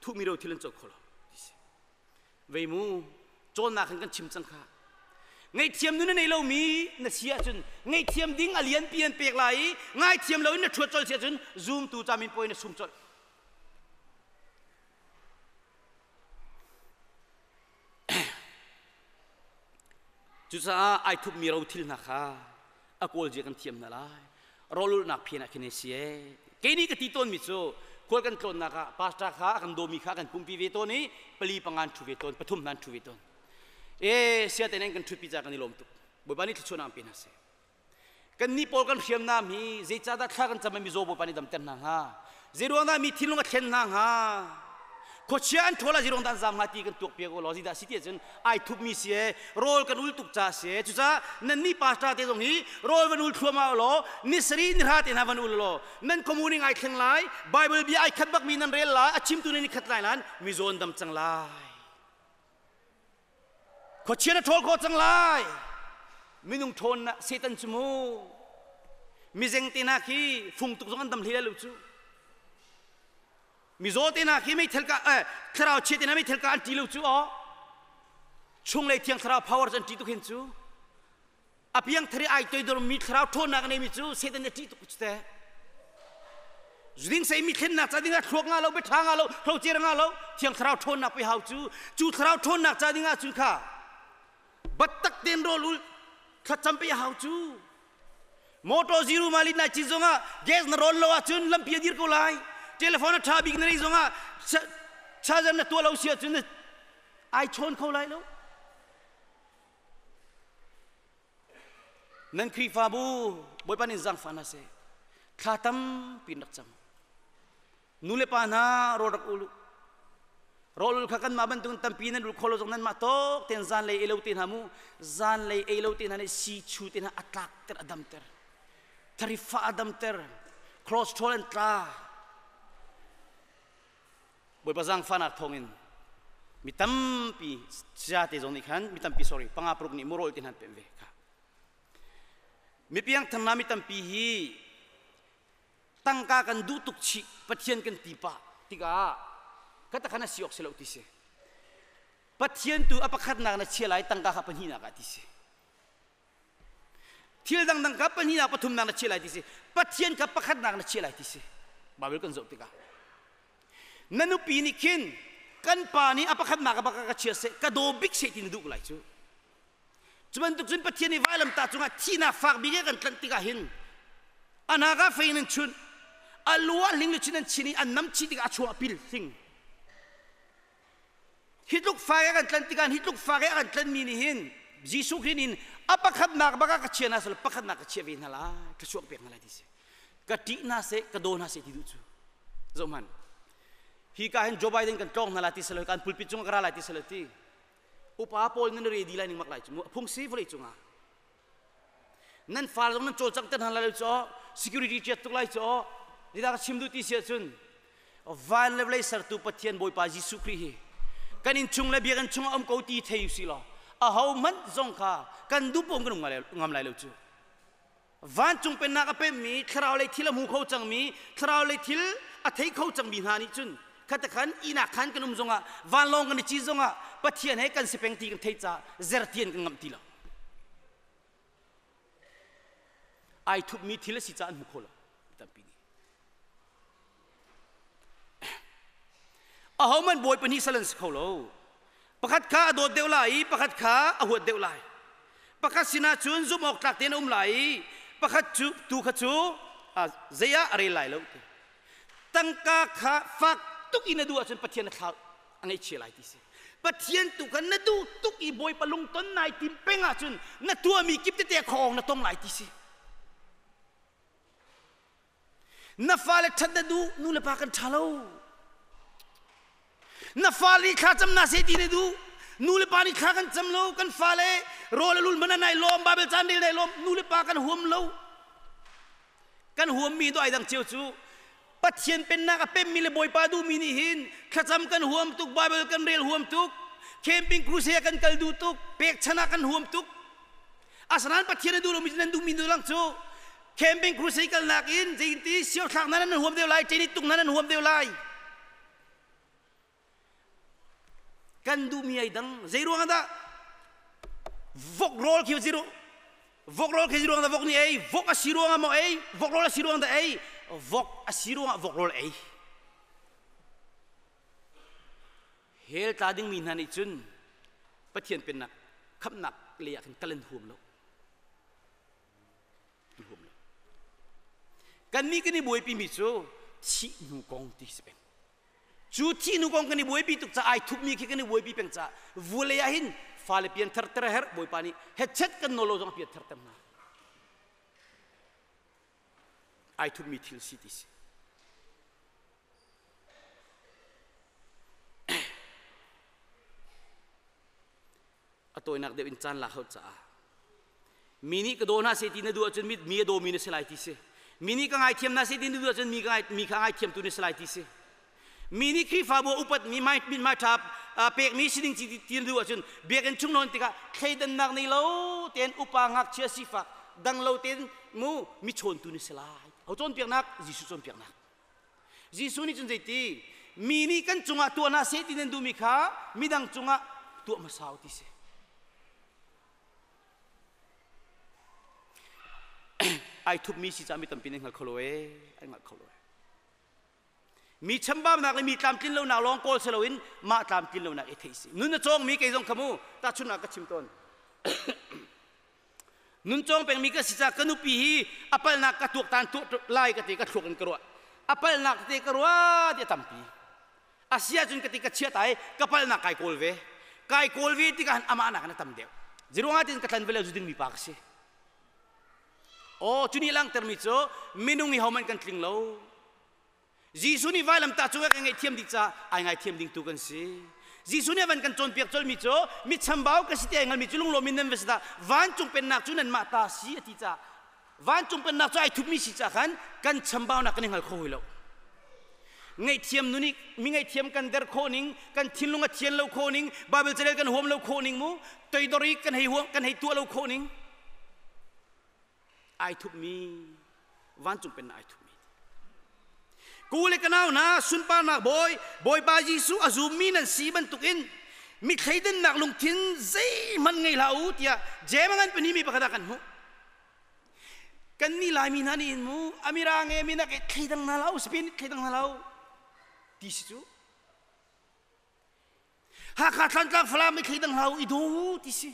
thuhmi ro thil an co kho lo ti si vei mu cawnnak hin kan chim cang kha ngaihthiam nu na nei lomi na si ahcun ngaihthiam ding a lianpi an pek lai i ngaithiam loin na ṭhuat colh si ahcun zumtu camin pawi na sung colh Cucaah ai thupmi rothil hna kha a kawl zia kan thiam hna lai. Rawlulhnak phen ah khin si ee. Kei nih ka ti tawnmi cu khual kan tlawnnak ah pastor kha a kan dawmi kha kan pumpi ve tawn i pali panga an ṭhu ve tawn, pathum hna an ṭhu ve tawn. Ee sia te nan kan ṭhutpi ca kan i lawm tuk. Bawipa nih thluachuahnak an pe hna seh. Kannih pawl kan hriamnam hi zeicahdah thla kan cam i mizaw Bawipa nih damter hna hnga? Zeiruangdah mi thinlung a thlen hna hnga? Khuachia an ṭhawl ah zeiruangdah an zaam hnga ti kan tuakpiak u law zeidah si ti ahcun ai thupmi si ee rawl kan ul tuk ca si ee cucaah nannih pastor te zong hi rawl van ul thluahmah u law ni sarih ni hra te hna van ul u law nan khuamu ning ai thleng lai Bible bia ai khat bakmi nan rel lai a chimtu nan i khat lai nain mizaw an dam cang lai. Khuachia na ṭhawl khawh cang lai. Minung ṭhawnnak Satan cu mu. Mizeng te hna khi fung tuk zong an dam hlei lai lo cu. Mizaw te hna khi meithal ka eh, thlarau chia te hna meithal ka an ṭi lo cu aw. Chunglei thiang thlarau power cu an ṭi tuk hin cu. A piangthar i ai toidormi thlarau ṭhawnnak a neimi cu Satan nih a ṭih tuk cu teh. Zuding sei mi thlennak ca dingah thluak nga lo, biaṭha nga lo, hrocer nga lo, thiang thlarau ṭhawnnak pe hau cu, cu thlarau ṭhawnnak ca dingah cun kha battak ten rawl ul thlacam pe hau cu. Motor zero mile nai cin zongah gas na rawn lo ahcun lampi a dir ko lai. Telephone a ṭha bik na nei zongah charger na tuah lo si ahcun ai chawn kho lai lo. Nan Khrihfabu Bawipa nih zaangfah hna seh. Thla tampi in rak cam. Nu le pa hna rawl rak ul u. Rawl ul kha kanmah bantukin tampi nan ul kho lo zong nanmah tawk tein zanlei ei lo te hna mu. Zanlei ei lo te hna nih siichu te hna a tlakter a damter. Tharifa a damter. Cholesterol an tla. Bawipa zaangfahnak thawngin mi tampi saya te zong nih khan mi tampi sorry panga paruk nih murawl te hna an pemh ve kha mi piangthar mi tampi hi tangka kan duh tuk chih Pathian kan ti pah tikah kata khan a si awk si lo ti si Pathian tu a pakhatnak na chia lai tangka kha pahnihnak ah ti si Thil dangdang kha pahnihnak pathumnak na chiah lai ti si. Pathian kha pakhatnak na chiah lai ti si. Bible kan zoh tikah na nupi nih khin kan pa nih a pakhatnak a bak ka chia seh ka daw bik seh ti na duh lai cu. Cu bantuk cun Pathian nih vailamtah cungah thihnak fak bik kan tlanh tikah hin anaka fei in an chunh a lu ah hling luchin an chin i an nam chih tikah a chuah pil hling Hi tluk fak i kan tlan tikah hi tluk fak i a kan tlanmi nih hin Jesuh Khrih nih a pakhatnak bak ah ka chia hna seh pakhatnak ka chia ve hna lai thluachuah ka pek hna lai ti si ka ṭih hna seh ka daw hna seh ti duh cu zoh hmanh hi ka hin Joe Biden kan tlawng hna lai ti selo kan pulpit cung ka ra lai ti selo ti upa pawl nan ready lai ning mak lai cu mu phung si vawlei cungah. Nan fa zong nan cawlcangh ter hna lai lo cu security chiat tuk lai cu Zeidah ka chim duh ti si ahcun van le vawlei sertu Pathian Bawipa Jesuh Khrih hi kan innchung le biakinn chungah um ko ti thei usih law aho hmanh zong kha kan duh paoh kan um ngam lai lo cu. Vancung pennak a pemmi thlarau lei thil a hmu kho cangmi thlarau lei thil a thei kho cangmi hna nih cun khatakhan ihnak khan kan um zongah vanlawng kan i ci zongah Pathian he kan si peng ti kan theih caah zertian kan ngamh ti lo. Ai thupmi thil a si caah an hmu kho lo tampi nih. Ahohmanh bawi pahnih sal an si kho lo. Pakhat kha a dawt deuh lai i pakhat kha a huat deuh lai. Pakhat sinah cun zumh awk tlak tein a um lai i pakhat cu tu kha cu zei ah a rel lai lo ti. Tangka kha fak tuk in a duh ahcun Pathian a thlau a ngaihchia lai ti si. Pathian tu kha na duh tuk i Bawipa lungton nai tim peng ahcun na tuahmi kip tete khawng na tong lai ti si. Na fale ṭhat na duh, nu le pa kan ṭha lo. Na fale nih thla cam na seh ti na duh, nu le pa nih thla kan cam lo, kan fale rawl a lul hmanh ah nai lawm, Baibal caan rel nai lawm, nu le pa kan huam lo. Kan huammi do ai dang cio cu Pathian pennak a pemmi le Bawipa duhmi nih hin thlacam kan huam tuk, Baibal kan rel huam tuk, camping crusade kan kal duh tuk, pekchan ah kan huam tuk. Asinain Pathian a duh lomi nan duhmi nu lang cu camping crusade kalnak in zeinti siothlak nan nan huam deuh lai, ṭenit tuk nan nan huam deuh lai. Kan duhmi ai dang. Zei ruang dah vok rawl khi ziru vok rawl khi ruang dah vok nih ei vok a si ruang ah maw ei vok rawl a si ruang dah ei vok a si ruang ah vok rawl ei hell tla dingmi hna nih cun Pathian pennak khamhnak lei ah khan kal an huam lo an huam lo kannih kan i buaipi mi cu thih hnu kong ti si peng cu thih hnu kong kan i buaipi tuk ca ai thupmi khi kan i buaipi peng ca vulei ah hin fale pian thar ter herh bawipa nih hetchet kan nawl lo zong pian thar ter hna ai thupmi thil si ti si A tawinak deuh in caan lak hau caah mi nih ka daw hna seh ti na duh ahcun mi a dawmi na si lai ti si. Mi nih ka ngaithiam hna seh ti na duh ahcun mi, mi kha ngaithiamtu na si lai ti si. Mi nih Khrihfabu a upatmi mithmai ṭha pekmi si ding ti na duh ahcun biakinn chung nawn tikah thleidannak nei lo tein upa ngakchia sifak dang lo tein mu mi chawntu na si lai. Ho cawnpiaknak? Jesuh cawnpiaknak. Jesuh nih cun zeiti mi nih kan cungah tuah hna seh ti nan duhmi kha midang cungah tuah hmasa u ti si. Ai thupmi si caah mi tampi nih hngal kho lo ee, an hngal kho lo ee. Mi chambaunak le mi tlamtlin lonak lawng kawl si loin mah tlamtlin lonak i theih si. Nun a cawngmi kei zong kha mu tahchunhnak ka chim tawn. Nuncawng pengmi ka si caah ka nupi hi a palnak ka tuaktan tuah lai ka ti ka thluak in ka ruah. A palnak te ka ruah ti a tampi. A si ahcun ka ti ka chiat ai ka palnak kai kawl ve. Kai kawl ve tikah hin amah nakin a tam deuh. Ziruangah tin ka tlan ve lo zu dingmi pa ka si. Aw cu nih langhtermi cu minung hi hohmanh kan tling lo. Jesuh nih vailamtah cung ah kan ngaihthiam dih caah ai ngaithiam ding tu kan si. Jesuh nih a van kan cawnpiak colmi cu mi chambau ka si ti ai hngalmi cu lunglawm in nan va si dah vancung pennak cu nanmah ta si a ti caah vancung pennak cu ai thupmi si caah khan kan chambaunak kan i hngal kho hoi lo. Ngaihthiam nu nih mi ngaihthiam kan der khawh ning, kan thinlung a thian lo khawh ning, Bible carel kan huam lo khawh ning mu, toidor i kan hei huam kan hei tuah lo khawh ning. Ai thupmi vancung pennak ai thupmi ku le ka nau hna sunparnak bawi bawipa Jesuh a zummi nan si bantukin mi thleidannak lungthin zeihmanh ngei hlah u tiah Jeim a ngan pahnih mi pakhat ah kan hmuh kan nih laimi hna nih hin mu amirang e minak e thleidang hna lo Spain thleidang hna lo ti si cu Hakha Thlantlang Falam i thleidang hlah u i daw u ti si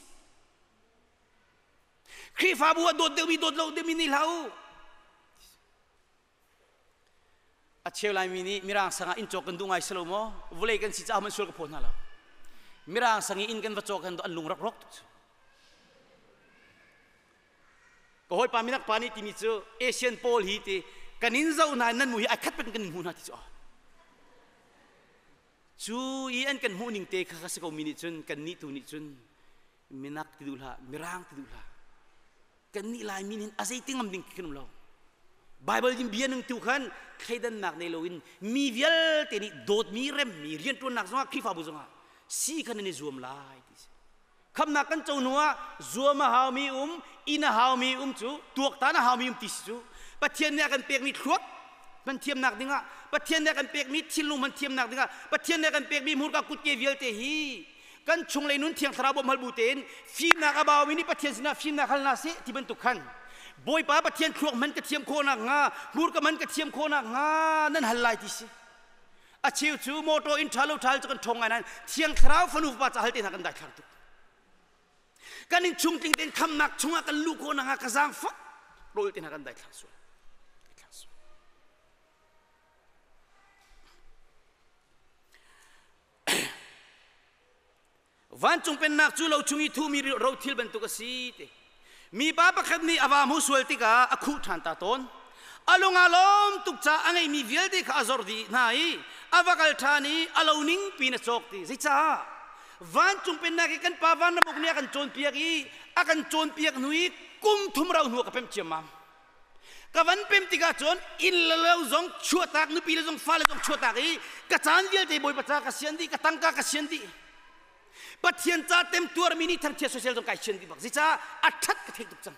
Khrihfabu a dawt deuhmi dawt lo deuhmi nih hlah u. A cheu Laimi nih Mirang sang ah inn cawk kan duh ngai si lo maw? Vawlei kan si caah man sual ka phaw hna lo. Mirang sang i inn kan va cawk kan an lung rak rawk tuk cu. Ka hawipa minak pa nih timi cu Asian pawl hi ti kan in zoh hna nan mu hi ai khat pen kan in hmu hna ti cu. Cu i an kan hmuh ning te kha ka si ko mi nih cun kan nih tu nih cun minak ti duh hlah mirang ti duh hlah. Kannih Laimi nih a zei ti ngam ding khi kan um lo. Bible in bia nung tu khan thleidannak nei loin mi vialte nih dawtmi remmi rianṭuannak zongah Khrihfabu zongah si khan nan i zuam lai ti si. Khamnak kan co hnu ah zuam a haumi um, inn a haumi um cu tuaktan a haumi um ti si cu Pathian nih a kan pekmi thluak hman thiamnak dingah Pathian nih a kan pekmi thinlung hman thiamnak dingah Pathian nih a kan pekmi hmurka kutke vialte hi kan chunglei nun thiang thlarau bawmhal bu tein fimnak a baumi nih Pathian sinah fimnak hal hna seh ti bantuk khan Bawipa Pathian thluak hman ka thiam khawh nakhnga hmurka man ka thiam khawh nakhnga nan hal lai ti si a cheu cu motor in ṭha lo ṭha cu kan ṭhawng ngai nain thiang thlarau fanu fapa ca hal te hna kan daithlang tuk kan in chung tling tein khamnak chungah kan luh khawh nakhnga ka zaangfah rawl te hna kan daithlang sual daithlang sual Vancung pennak cu lo chung i thuhmi rothil bantuk a si ti. Mipa pakhat nih a va hmuh sual tikah a khuh ṭhan ta tawn. A lung aa lawm tuk caah a ngeihmi vialte kha a zor dih hna i a va kal ṭhan i a lo ning piin a cawk ti. Zeicah? Vancung pennak i kan Pa vanram uk nih a kan cawnpiak i a kan cawnpiak hnu i kum thum rau hnu a ka pemh ciammam. Ka van pem tikah cun inn le lo zong chuahtak, nupi le zong fale zong chuahtak i ka caan vialte Bawipa ca ka sian dih, ka tangka ka sian dih. Pathian ca temtuarmi nih thangchiat sosial zong kai sian dih bak. Zeicah a ṭhat ka theih tuk cang.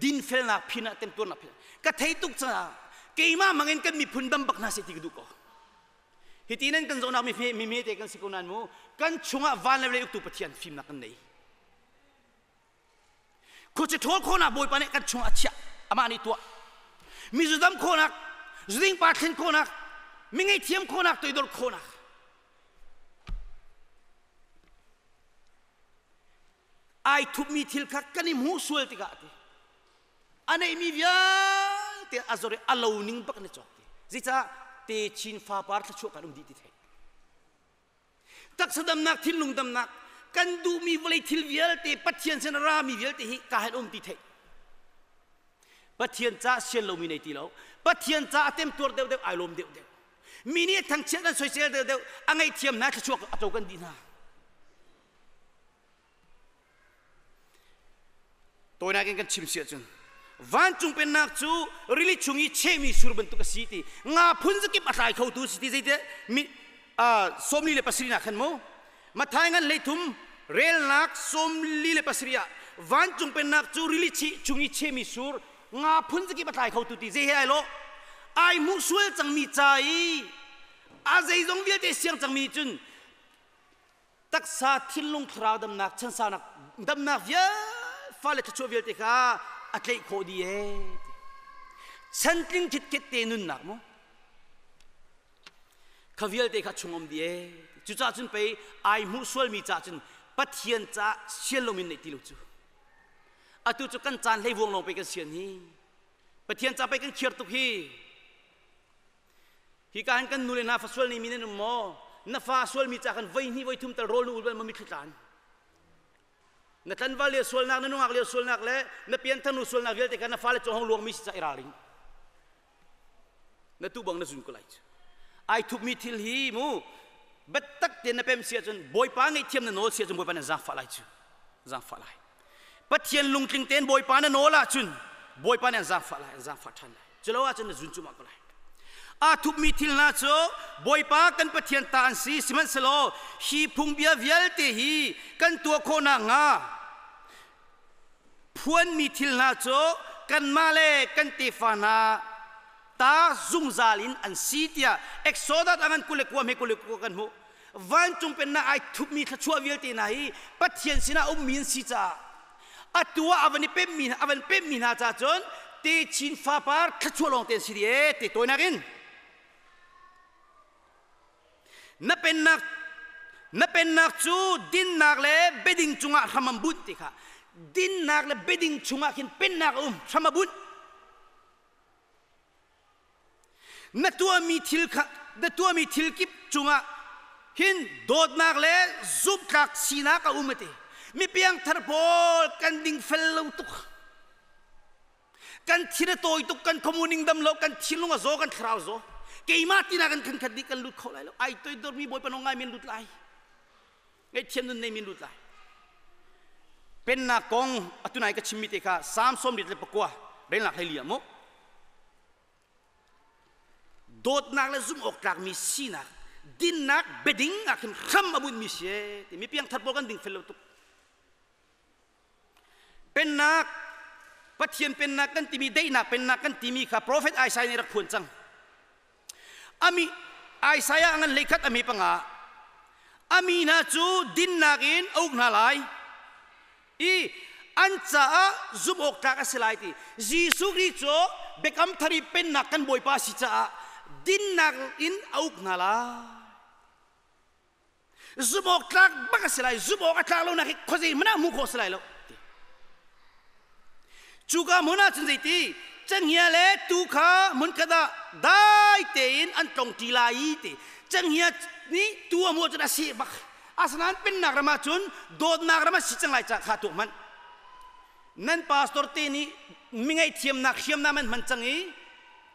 Dinfelnak phin ah temtuarnak phin ka thei tuk caah keimah mangin kan miphun dam bak hna seh ti ka duh ko. Hiti nan kan zohnak mi mi mete kan si ko nain mu kan chungah van le vawlei uktu Pathian fimnak kan nei. Khuaci ṭhawl khawhnak Bawipa nih kan chungah a chiah amah nih tuah mi zudam khawhnak zuding pa thlen khawhnak mi ngeihthiam khawhnak toidor khawhnak ai thupmi thil kha kan i hmuh sual tikah ti a neihmi vialte a zor i a lo ning bak na cawk ti zeicah te chin fapar thluachuah kan um dih ti thei Taksa damnak, thinlung damnak, kan duhmi vawlei thil vialte, Pathian sin a rami vialte hi ka hen um ti theih. Pathian ca sian lomi nei ti lo. Pathian ca a temtuar deuhdeuh, ai lawm deuhdeuh. Mi nih a thangchiat an soisel deuhdeuh, a ngaihthiam hna, thluachuak a co kan dih hna. Tawinak in kan chim si ahcun vancung pennak cu rili chung i chehmi sur bantuk a si ti nga phun zakip a tlai khotu si ti zeite mi sawmli le pasarih nak khan mu Mathai ngan hleithum relnak sawmli le pasarih ah vancung pennak cu rili chung i chehmi sur nga phun zakip a tlai khotu ti zei he ai lo ai hmuh sual cangmi ca i a zeizong vialte siang cangmi cun Taksa thinlung thlarau damnak chansaunak damnak vial fale thluachuah vialte kha a tlaih khawh dih ee chantling khitkhet te nunnak mu kha vialte kha chung um dih ee cucaah cun pei ai hmuh sualmi caah cun Pathian caah sian lomin neih ti lo cu atu cu kan caan hlei vuang lawng pei kan sian hi Pathian ca pei kan khiar tuk hi Hika hin kan nu le hna fa sual mi nan um maw? Na fa sualmi ca khan voi hnih voi thum tal rawl na ul bal maw mitthli tlan? Na tlanval lio sualnak, na nungak lio sualnak le na pianthar nu sualnak vialte kha na fale cung hong luangmi si ca i ralring. Na tu bang na zun ko lai cu. Ai thupmi thil hi mu biatak tein na pem si ahcun Bawipa ngaihthiam na nawl si ahcun Bawipa na zaangfah lai cu. Zaangfah lai. Pathian lungtling tein Bawipa na nawl ahcun Bawipa nih an zaangfah lai, an zaangfah ṭhan lai. Culo ahcun na zun cumah ko lai. Aa thupmi thil hna cu Bawipa kan Pathian ta an si, sihmanhsehlaw hi phungbia vialte hi kan tuah khawh nakhnga phuanmi thil hna cu kanmah le kan tefa hna ta zungzal in an si tiah Exodus a ngan 29 he 29 kan hmuh. Vancung pennak ai thupmi thluachuah vialte hna hi Pathian sinah ummi an si caah atu ah a van i pemmi a van pemmi hna caah cun techin fapar thluachuah lawng te an si dih ee te tawinak in na pennak na pennak cu dinnak le biading cungah hram an bunh ti kha dinnak le biading chungah khin pennak a um hram a bunh Na tuahmi thil kha na tuahmi thil kip cungah hin dawtnak le zumhtlak sinak a um a ti. Mi piangthar pawl kan dingfel lo tuk. Kan thin a tawi tuk, kan khuamuning dam lo, kan thinlung a zaw, kan thlarau zaw. Keimah tinak kan khan khat dih kan lut kho lai lo. Ai toidormi Bawipa nawl ngai men lut lai. Ngaihthiam nun nei men lut lai. Pennak kong atu nai ka chimmi te kha Psalm 44 relnak hlei li ah mu. Dawtnak le zumh awk tlakmi sinak, dinnak biading ah khin hram a bunhmi si ee ti mi piangthar pawl kan ding fel lo tuk. Pennak Pathian pennak kan timi daihnak pennak kan timi kha profet Isaiah nih rak phuan cang. Ami Isaiah ngan hleikhat ami panga ami hna cu dinnak in a uk hna lai i an caah zumh awk tlak a si lai ti Jesuh Khrih cu biakam thar i pennak kan Bawipa si caah dinnak in a uk hna lai. Zumh awk tlak bak a si lai zumh awk a tlak lonak hi khuazei hmanh ah hmuh khawh a si lai lo cuka hmun ah cun zeiti cenghngia le tuu kha hmunkhat ah dai tein an tlong ṭi lai i ti cenghngia nih tuu a hmuh cun a seh bak asinain pennak ram ah cun dawtnak ram a si cang lai ca kha tuak hmanh nan pastor te nih mi ngaihthiamnak hriamnam an hman cang i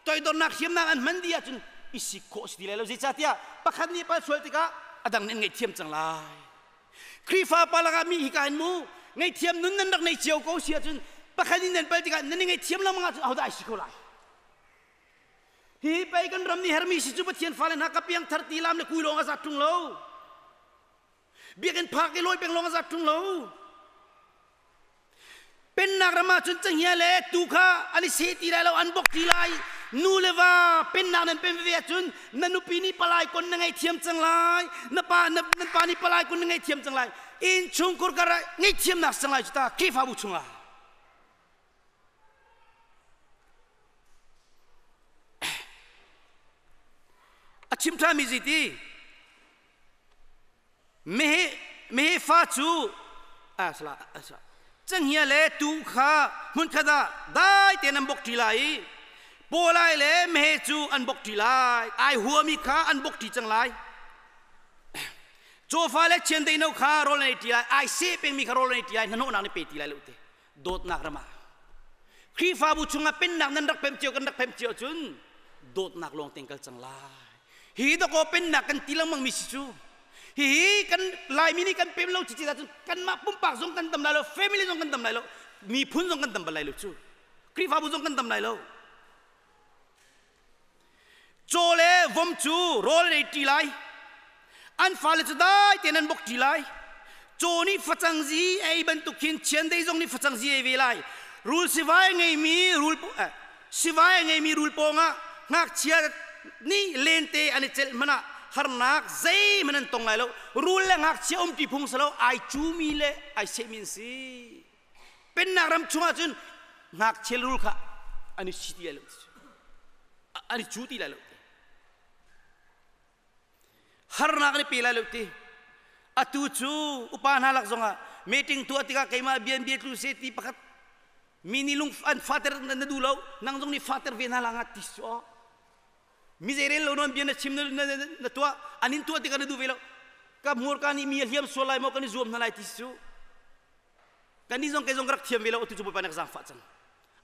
toidornak hriamnam an hman dih ahcun i sik khawh si ti lai lo zeicahtiah pakhat nih pal sual tikah a dang nih an ngaihthiam cang lai Khrihfa pa lakah mi hika hin mu ngaihthiam nun nan rak nei cio ko si ahcun pakhat in nan pal tikah nan i ngaihthiam lengmang ahcun ahodah ai si kho lai hi pei kan ram nih hermi si cu Pathian fale hna ka piang thar ti lam le kui lawng a zat ṭung lo biakinn phak i lawi peng lawng a zat ṭung lo Pennak ram ah cun cenghngia le tuu kha an i seh ti lai lo, an bok ti lai. Nu le va pennak nan pen veve ahcun na nupi nih palai kon na ngaihthiam cang lai. Na pa na, nan pa nih palai kon na ngaihthiam cang lai. Innchungkhur kar ah ngaihthiamnak cang lai cu ta Khrihfabu chungah. A chim ṭhanmi zeiti? Meheh meheh fa cu asala asala cenghngia le tuu kha hmunkhat ah dai tein an bok ṭi lai i pawlai le meheh cu an bok ṭi lai ai huami kha an bok ṭi cang lai cawfa le chiandeih no kha rawl an ei ṭi lai ai seh pengmi kha rawl an ei ṭi lai hnahnawhnak nih pe ti lai lo te dawtnak ram ah Khrihfabu chungah pennak nan rak pem cio kan rak pem cio cun dawtnak lawng tein kal cang lai hi dakaw pennak kan ti lengmang mi si cu hihi kan Laimi nih kan pem lo cici cun kanmah pumpak zong kan dam lai lo family zong kan dam lai lo miphun zong kan dam bal lai lo cu Khrihfabu zong kan dam lai lo Caw le vom cu rawl an ei ṭi lai. An fale cu dai tein an bok ṭi lai. Caw nih facang zi a ei bantuk khin chiandeih zong nih facang zi a ei ve lai. Rul sivai a ngeimi rul eh, sivai a ngeimi rul pawngah ngakchia nih lente an i celh hmanh ah harnak zeihmanh an tong lai lo. Rul le ngakchia umṭi phung si lo, ai cumi le ai sehmi an si. Pennak ram chungah cun ngakchia rul kha an i si ti lai lo. An i cu ti lai lo. Harnak an i pe lai lo ti. Atu cu upa hna lak zongah meeting tuah tikah keimah bian bia tlu se ti pakhat mi nih lung an fater na duh lo nang zong nih fater ve hna la nga ti su mi zeirel lo non bia na chim na, na, na tuah an in tuah tikah na duh ve lo ka hmurka nih mi a hliam sual lai maw kan i zuam hna lai ti su Kannih zong kei zong ka rak thiam ve lo atu cu Bawipa nih ka zaangfah cang.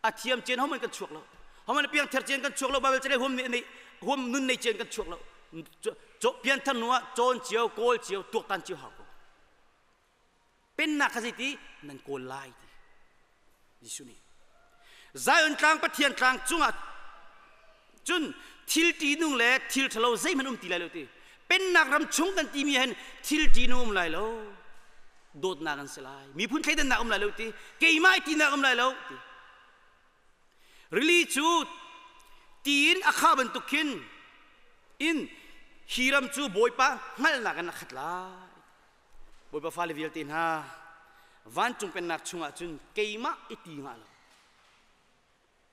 A thiam cian homan kan chuak lo. Homan piang ther cian kan chuak lo Bible cale huam nih huam nun nei cian kan chuak lo. Pian thar hnu ah cawn cio, kawl cio, tuaktan cio hau ko. Pennak kha zeiti nan kawl lai ti. Jesuh nih Zion tlang Pathian tlang cungah cun thil ṭihnung le thil ṭhalo zeihmanh um ti lai lo ti. Pennak ram chung kan timi hin thil ṭihnung um lai lo. Dawtnak an si lai. Miphun thleidannak um lai lo ti. Keimah tinak um lai lo ti. Rili cu ti in a khah bantuk khin in hi ram cu Bawipa hngalhnak in a khat lai. Bawipa fale vialte hna, vancung pennak chungah cun keimah i ti ngah lo.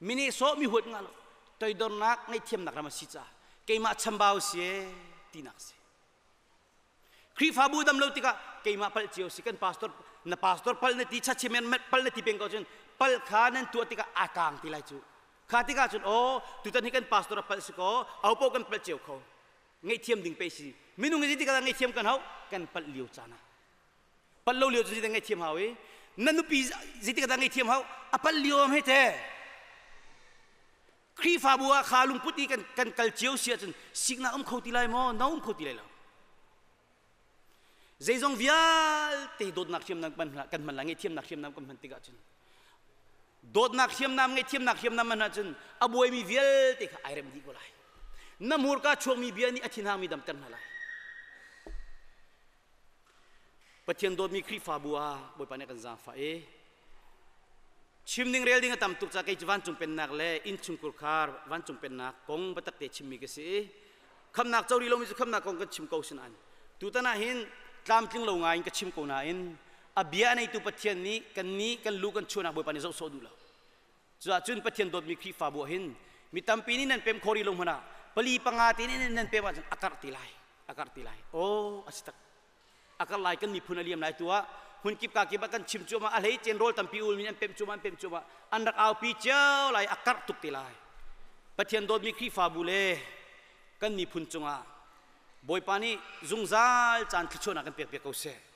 Mi nehsawh mi huat ngah lo. Toidornak ngaihthiamnak ram a si caah keimah chambau si e tinak si. Khrihfabu dam lo tikah keimah palh cio si kan pastor na pastor pal na ti chachimen pal na ti peng ko cun pal kha nan tuah tikah aa tang ti lai cu kha tikah cun aw tutan hi kan pastor a palh si ko au paoh kan palh cio kho ngaihthiam ding pe si minung hi tikah ngaihthiam kan hau kan palh lio caan ah palh lo lio cu zeidah ngaihthiam hau i na nupi zeitik dah ngaihthiam hau a palh lio am he te Khrihfabu ah kha lungput i kan kan kal cio si ahcun siknak um kho ti lai maw no um kho ti lai lo. Zeizong vialte dawtnak hriamnam kan hman lai, ngaihthiamnak hriamnam kan hman tikah cun dawtnak hriamnam, ngaihthiamnak hriamnam hman ahcun a buaimi vialte kha ai rem dih ko lai. Na hmurka chuakmi bia nih a thinhangmi damter hna lai. Pathian dawtmi Khrihfabu ah Bawipa nih a kan zaangfah i chim ding rel ding a tam tuk caah kei cu vancung pennak le innchungkhur khar vancung pennak kong biatak te chimmi ka si i khamnak co rih lomi cu khamnak kong kan chim ko sinain tutan ah hin tlamtling lo ngai in ka chim ko nain a bia a neitu Pathian nih kan nih kan lu kan chuahnak Bawipa nih zoh sawh duh lo. Cuahcun Pathian dawtmi Khrihfabu ah hin mi tampi nih nan pem kho rih lo hmanh ah pali panga te nih nan pem ahcun a karh ti lai, a karh ti lai. Aw, a si tak. A karh lai, kan miphun a liam lai tu ah hmun kip ka kip ah kan chim cuahmah, a hlei cen rawl tampi ulmi an pem cuahmah, an pem cuahmah, an rak aupi cio lai, a karh tuk te lai. Pathian dawtmi Khrihfabu le kan miphun cungah Bawipa nih zungzal caan thluachuahnak kan pek piak ko seh.